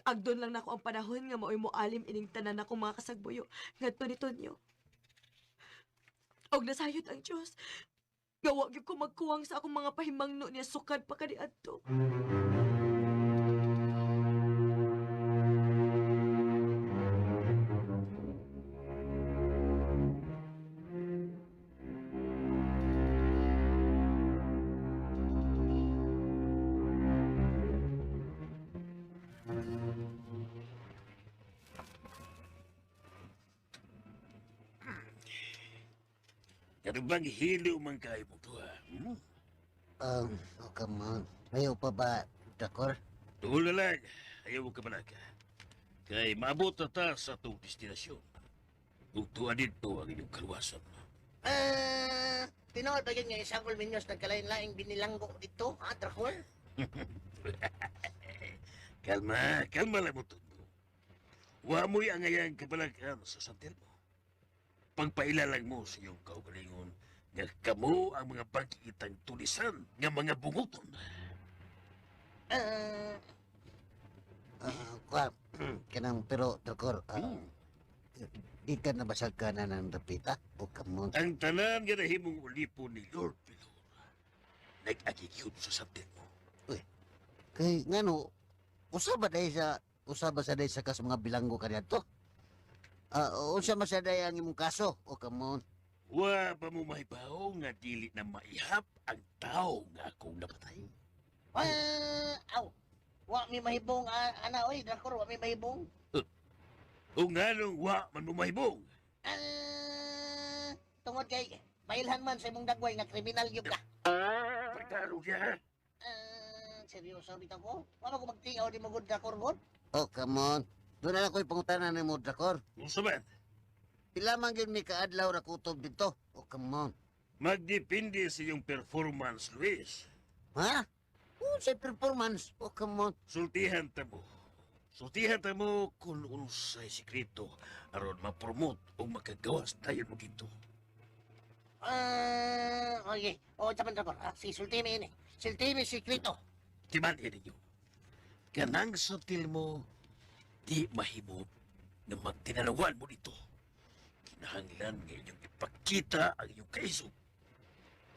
Agdon lang nako ang panahon nga maoy moalim ining tanan akong mga kasagbuyo ngadto ni Tonyo. Og nasayod ang Dios. Gawa gyud ko magkuwang sa akong mga pahimangno niya sukad pa kaniadto. Kanang hilo man kayo mo duha. Hmm? Oh, come on. Ayaw pa ba, Drakor? Tuol na lang. Ayaw mo kabalaka. Kay maabot na ta sa atong destinasyon. Ug tuwa dito ang inyong kaluwasan. Ah, tinuod ba yun nga isang Minyos nagkalain-laing binilanggo dito, ha, Drakor? Kalma, kalma lang mo, Tondo. Wa mo'y angayang kabalakan sa santil mo. Pagpailalang mo sa iyong kaugalingon nga kamo ang mga pagkitang tulisan nga mga bunguton. Ah, Kwa, kanang pero, Drakor, di ka nabasag ka na ng dapita? Oh, come on. Ang tanan nga nahimong ulipo ni Lord Pilor, nag-agigyod sa santil mo. Kay, ngano, usaba dahil sa, usaba sa dahil sa kas mga bilanggo kaniadto? Unsa man sa dahil ang imong kaso? Oh, come on. Wa pa mo mahibaw nga dili na maihap ang tao nga akong napatay. ah, aw. Wa mi mahibong, ah, ana, oy, Drakor, wa mi mahibong. O nganong wa man mo mahibong. Ah, tungod kay, mailhan man sa imong dagway nga kriminal gyud ka. Pagtaro niya. Ah, seryoso bitaw ko. Wa man ko magtingaw di mo gud Drakor god. Oh, come on. Doon na lang ko'y pangutanan ni mo, Drakor. Unsa man? Pila man gyud mi kaadlaw ra kutob dito. Oh, come on. Magdepende sa iyong performance, Luis. Ha? Unsay performance? Oh, come on. Sultihan ta mo. Sultihan ta mo kung unsay sikreto aron ma-promote o makagawas tayo mo dito. Ah, okay. O, oh, Drakor. Ah, si sultimi ini. Sultimi sikreto. Timan ninyo. Kanang sutil mo, di mahimo na magtinalawan mo dito. Kinahanglan nga inyong ipakita ang inyong kaisog.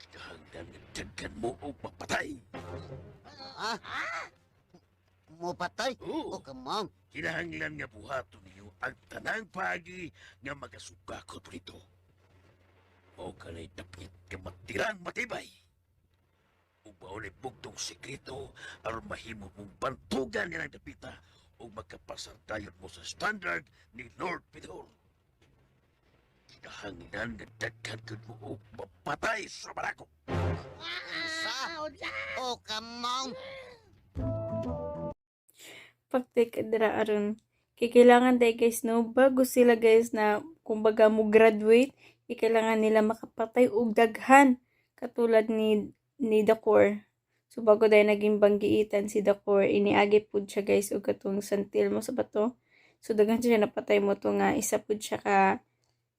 Kinahanglan nga daghan mo o mapatay. Ha? Mo patay? Oo. Oh, come on. Kinahanglan nga buhaton ninyo ang tanang paagi nga magasugakot mo dito. O kanay dapit nga matirang matibay. Ug maunay bugtong sekreto aron mahimo mong bantugan nilang dapita ug makapasar dayon mo sa standard ni Lord Pidor. Kinahanglan nga daghan gud mo og mapatay sa barako. Unsa? Oh, come on. Paktik dira aron. Kay kailangan dahil guys no, bago sila guys na kumbaga mo graduate, kailangan nila makapatay og daghan katulad ni Dakor. So bago dahil naging banggiitan si Dakor, iniagi pud siya guys og katong santil mo sa bato. So daghan siya napatay mo to nga isa pud siya ka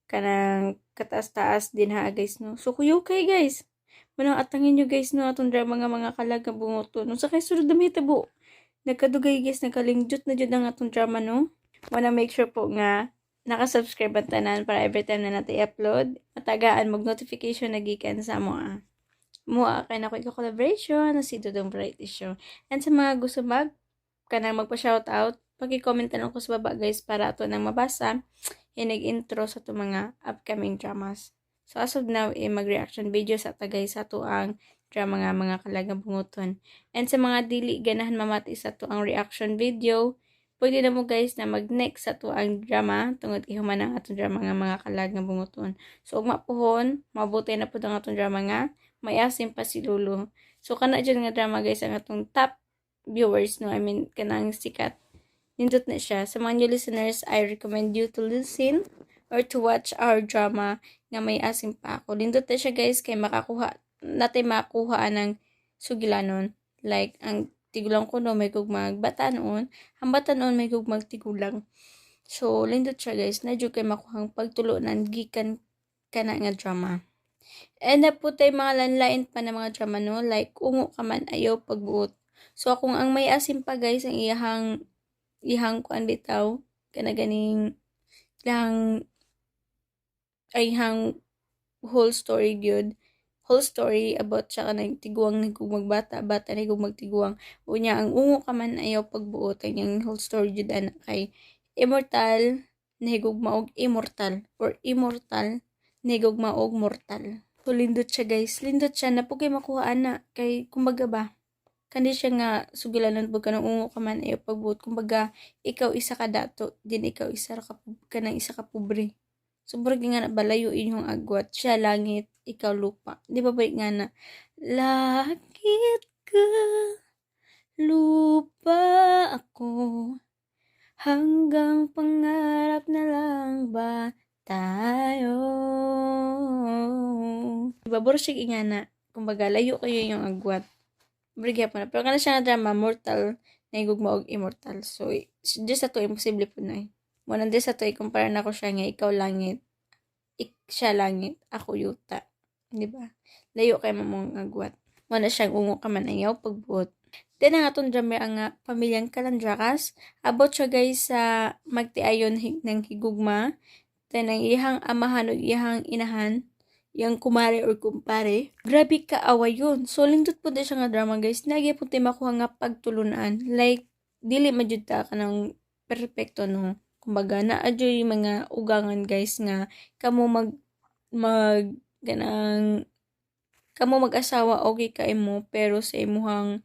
kanang kataas-taas din ha guys no. So kuyo kay guys. Manang atangin nyo guys no atong drama nga mga kalag nga bungoto. No sa kay sulod na mahitabo. Nagkadugay guys, nagkalingjut na jud ang atong drama no. Wanna make sure po nga nakasubscribe ang tanan para every time na natin i-upload, matagaan mag-notification na gikan sa mo ah. Mua kay na ko collaboration na si Dudong Variety Show. And sa mga gusto mag kanang magpa-shoutout, paki-comment na lang ko sa baba guys para ato nang mabasa hinig intro sa ato mga upcoming dramas. So as of now, eh, mag-reaction video sa ta guys sa ato ang drama nga mga kalagang bunguton. And sa mga dili ganahan mamati sa ato ang reaction video, pwede na mo guys na mag-next sa ato ang drama tungod kay human ang atong drama nga mga kalag nga bunguton. So ugma puhon, mabuti na pud ang atong drama nga may asim pa si Lolo. So kana jud nga drama guys ang atong top viewers no, I mean kanang sikat. Nindot na siya. Sa mga new listeners, I recommend you to listen or to watch our drama nga may asim pa ako. Nindot na siya guys kay makakuha natay makuha ng sugilanon. Like ang tigulang ko no may gugmag bata noon, ang bata noon may gugmag tigulang. So lindot siya guys, na jud kay makuhang pagtulunan gikan kana nga drama. And na po tayo mga lanlain pa na mga drama no, like Ungo Ka Man Ayaw Pagbuot. So kung ang may asim pa guys, ang iyahang iyahang kuan bitaw kana ganing iyahang ay iyahang whole story gyud, whole story about siya kanang tiguang nagugmag bata, bata nagugmag tiguang. Unya ang ungo ka man ayaw pagbuot, ang iyang whole story jud ana kay immortal nahigugma og immortal or immortal nahigugma og mortal. So lindot siya guys, lindot siya na pugay makuha ana kay kumbaga ba kani siya nga sugilanon pud kanang ungo ka man ayaw pagbuot, kumbaga ikaw isa ka dato din, ikaw isa ra ka kanang isa ka pobre. So murag nga na balayo inyong agwat, siya langit, ikaw lupa. Di ba ba nga na langit ka, lupa ako, hanggang pangarap na lang ba tayo? Diba, buro siya ingana. Kumbaga, layo kayo yung agwat. Murag po na. Pero kana siya nga drama, mortal, nahigugma og immortal. So, just sa to, imposible po na eh. Mo nandito sa to, ikumpara na ko siya nga, ikaw langit, siya langit, ako yuta. Di ba? Layo kay mamong agwat. Mo na siyang ungo ka man ayaw pagbuot. Then ang atong drama ang nga pamilyang Kalandrakas. Abot siya guys sa magtiayon ng higugma. Then ang iyang amahan o iyang inahan, iyang kumare or kumpare. Grabe ka away yun. So lindot po di siya nga drama guys. Nagya po tayo makuha nga pagtulunan. Like, dili majud ta ka ng perfecto no. Kumbaga, naa yung mga ugangan guys nga kamo mag mag ganang kamo mag-asawa okay ka imo pero sa imuhang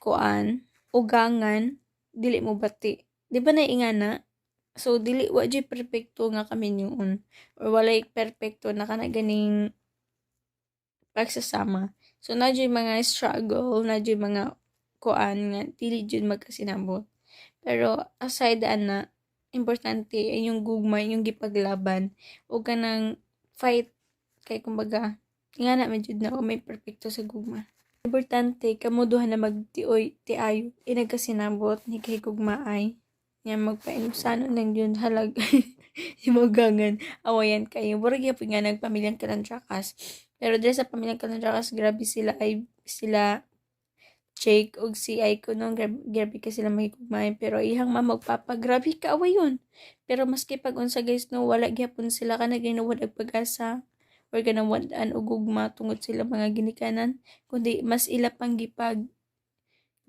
kuan ugangan dili mo bati, di ba na ingana? So dili wa jud perpekto nga kami yun or walay perpekto na kana ganing pagsasama. So na jud mga struggle, na jud mga kuan nga dili jud magkasinabot, pero aside ana, importante ay yung gugma yung gipaglaban o kanang fight kay kumbaga nga na jud na may perpekto sa gugma. Importante kamo duha na magtioy tiayo inagkasinabot ni kay gugma ay nga magpainusano lang yun halag himugangan awayan kayo. Murag gyapon nga nagpamilyang Kalandrakas, pero diri sa pamilyang Kalandrakas grabe sila ay sila Jake og si Aiko no, grabe, grabe ka sila mahigugmahay, pero ihang mama ug papa grabe ka away yun. Pero maski pag unsa guys no, wala gyapon sila kana ginuwad og pag-asa or kanang wad-an og gugma tungod sila mga ginikanan, kundi mas ila pang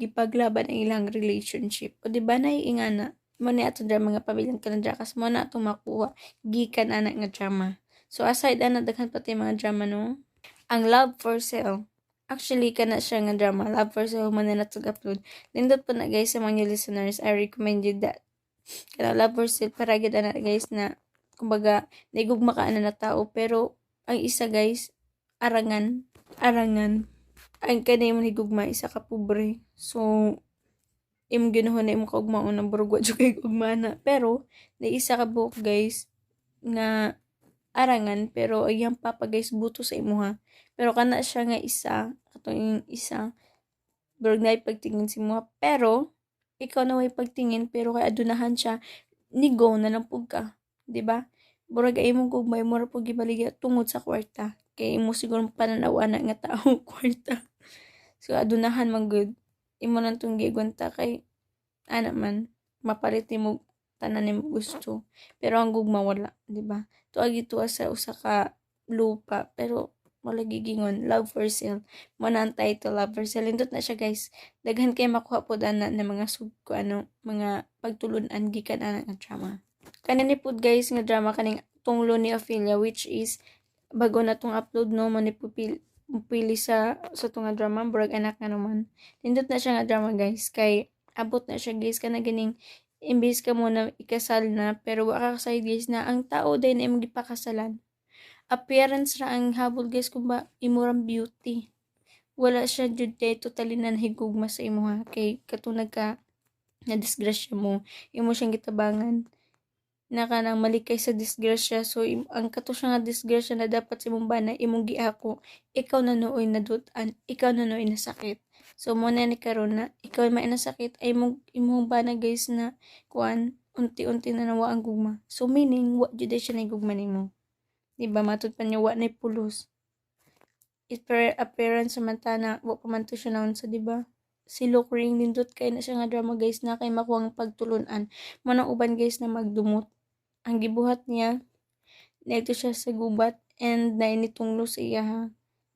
gipaglaban ang ilang relationship. O di ba na ingana mo ni ato dra mga pamilyang Kalandrakas, mo na atong makuha gikan ana nga drama. So aside ana, daghan pa tay mga drama no. Ang Love for Sale. Actually kana siya nga drama Love for Sale man na natog upload. Lindot po na guys sa mga new listeners, I recommend you that kana Love for Sale para gid ana guys na kumbaga naigugma ka ana na tao, pero ang isa guys arangan, arangan ang kanay mo higugma isa ka pobre. So imong ginuhon na imong kaugmaon na burug wa jud kay gugma na, pero na isa ka buok guys nga arangan, pero iyang papa guys buto sa imuha. Pero kana siya nga isa katong isa burug naay pagtingin sa imuha, pero ikaw na way pagtingin, pero kay adunahan siya ni go na lang pug ka, di ba? Burag ay imong gugmay mura pug gibaligya tungod sa kwarta kay imo siguro pananaw ana nga tao kwarta. So adunahan man gud, imo lang tong gigwanta kay ana man mapalit nimo tanan nimo gusto, pero ang gugma wala, di ba? Tuagi tuwa sa usa ka lupa, pero wala gigingon. Love for Sale mo na ang title, Love for Sale. Lindot na siya guys, daghan kay makuha pod ana na mga sug ko ano mga pagtulun-an gikan ana nga drama. Kanani pod guys nga drama, kaning Tunglo ni Ophelia, which is bago na tong upload no, mo ni pili sa tunga drama burag anak nga naman. Nindot na siya nga drama guys kay abot na siya guys kana ganing imbis ka mo na ikasal na, pero wa ka kasay guys na ang tao din na imong gipakasalan appearance ra ang habol guys, kung ba imurang beauty. Wala siya jud kay totally na nahigugma sa imuha kay katunag ka na disgrasya mo, imo siyang gitabangan na kanang malikay sa disgrasya. So ang kato siya nga disgrasya na dapat sa imong bana imong giako, ikaw na nooy nadutan, ikaw na nooy nasakit. So mo na ni karon na ikaw may nasakit ay imong imong bana guys na kuan unti-unti na nawa ang gugma. So meaning wa jud siya nahigugma nimo, di ba? Matud pa niya wa nay pulos. Appearance man ta na wa pa man to siya naon sa, di ba? Si Lokring, nindot kay na siya nga drama, guys, na kay makuha ang pagtulunan. Mo nang uban, guys, na magdumot. Ang gibuhat niya, niadto siya sa gubat and nainitunglo sa iya ha.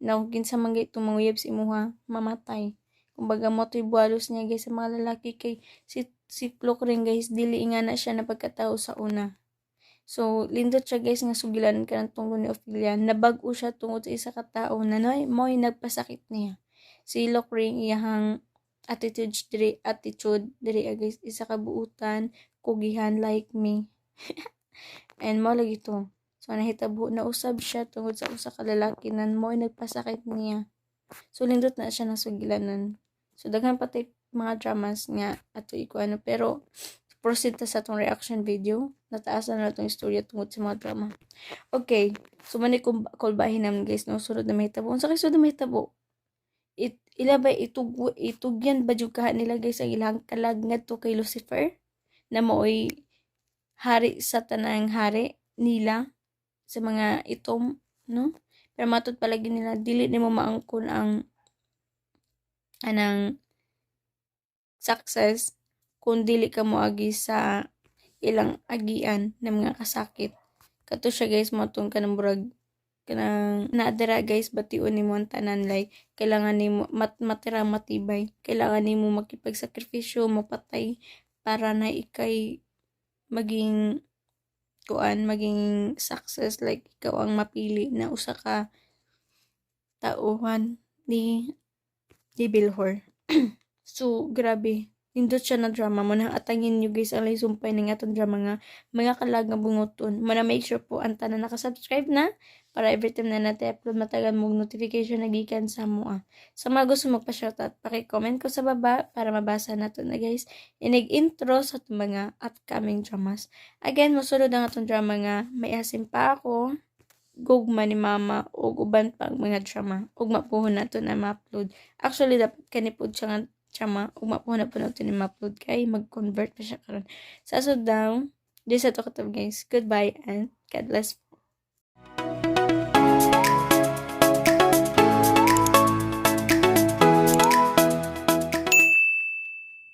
Na kung kinsa man gay itong manguyab sa imuha, mamatay. Kumbaga mo to'y buhalos niya, guys, sa mga lalaki kay si Lokring, guys, dili nga na siya na pagkatao sa una. So, lindot siya, guys, nga sugilanan ka ng tunglo ni Ophelia. Nabag-o siya tungod sa isa ka tao na noy, mo'y nagpasakit niya. Si Lokring, iyahang attitude diri, guys, isa ka buutan, kugihan like me. And mo lagi to. So, nahitabo na usab siya tungod sa usa ka lalaki na mo'y nagpasakit niya. So, lindot na siya nasugilanan. So, daghan pa tay mga dramas nga ato ikuano, pero proceed ta sa atong reaction video. Nataas na itong istorya tungod sa mga drama. Okay. So, man kung kulbahin naman, guys, no? Sunod na mahitabo. Unsa kay sunod na mahitabo? Ila ba itugyan ba jud kaha nila, guys, ang ilang kalag ngadto kay Lucifer na maoy hari sa tanang hari nila sa mga itom, no? Pero matud palagi nila, dili nimo maangkon ang anang success kung dili ka moagi sa ilang agian ng mga kasakit. Kato siya, guys, mo tong kanang murag kanang naadara, guys, bation nimo ang tanan, like kailangan nimo matira matibay, kailangan nimo makipagsakripisyo, mapatay para na ikay maging kuan, maging success, like ikaw ang mapili na usa ka tauhan ni Bilhor. So grabe, nindot siya na drama mo nang atangin nyo, guys, ang sumpay ng atong drama nga Mga Kalag nga Bunguton. Mo na make sure po ang tanan nakasubscribe na para every time na natin upload, matagan mo notification na gikan sa mo. Sa mga gusto magpa-shoutout, paki-comment ko sa baba para mabasa nato na, guys, inig intro sa atong mga upcoming dramas. Again, mosulod ang atong drama nga May Asim Pa Ako, Gugma ni Mama, ug uban pang mga drama. Ug mapuhon nato na ma-upload. Actually, dapat kani pud siya nga drama ug mapuhon na po nato ni ma-upload kay mag-convert pa siya karon. Sa sud daw, di sa to katab, guys. Goodbye and God bless.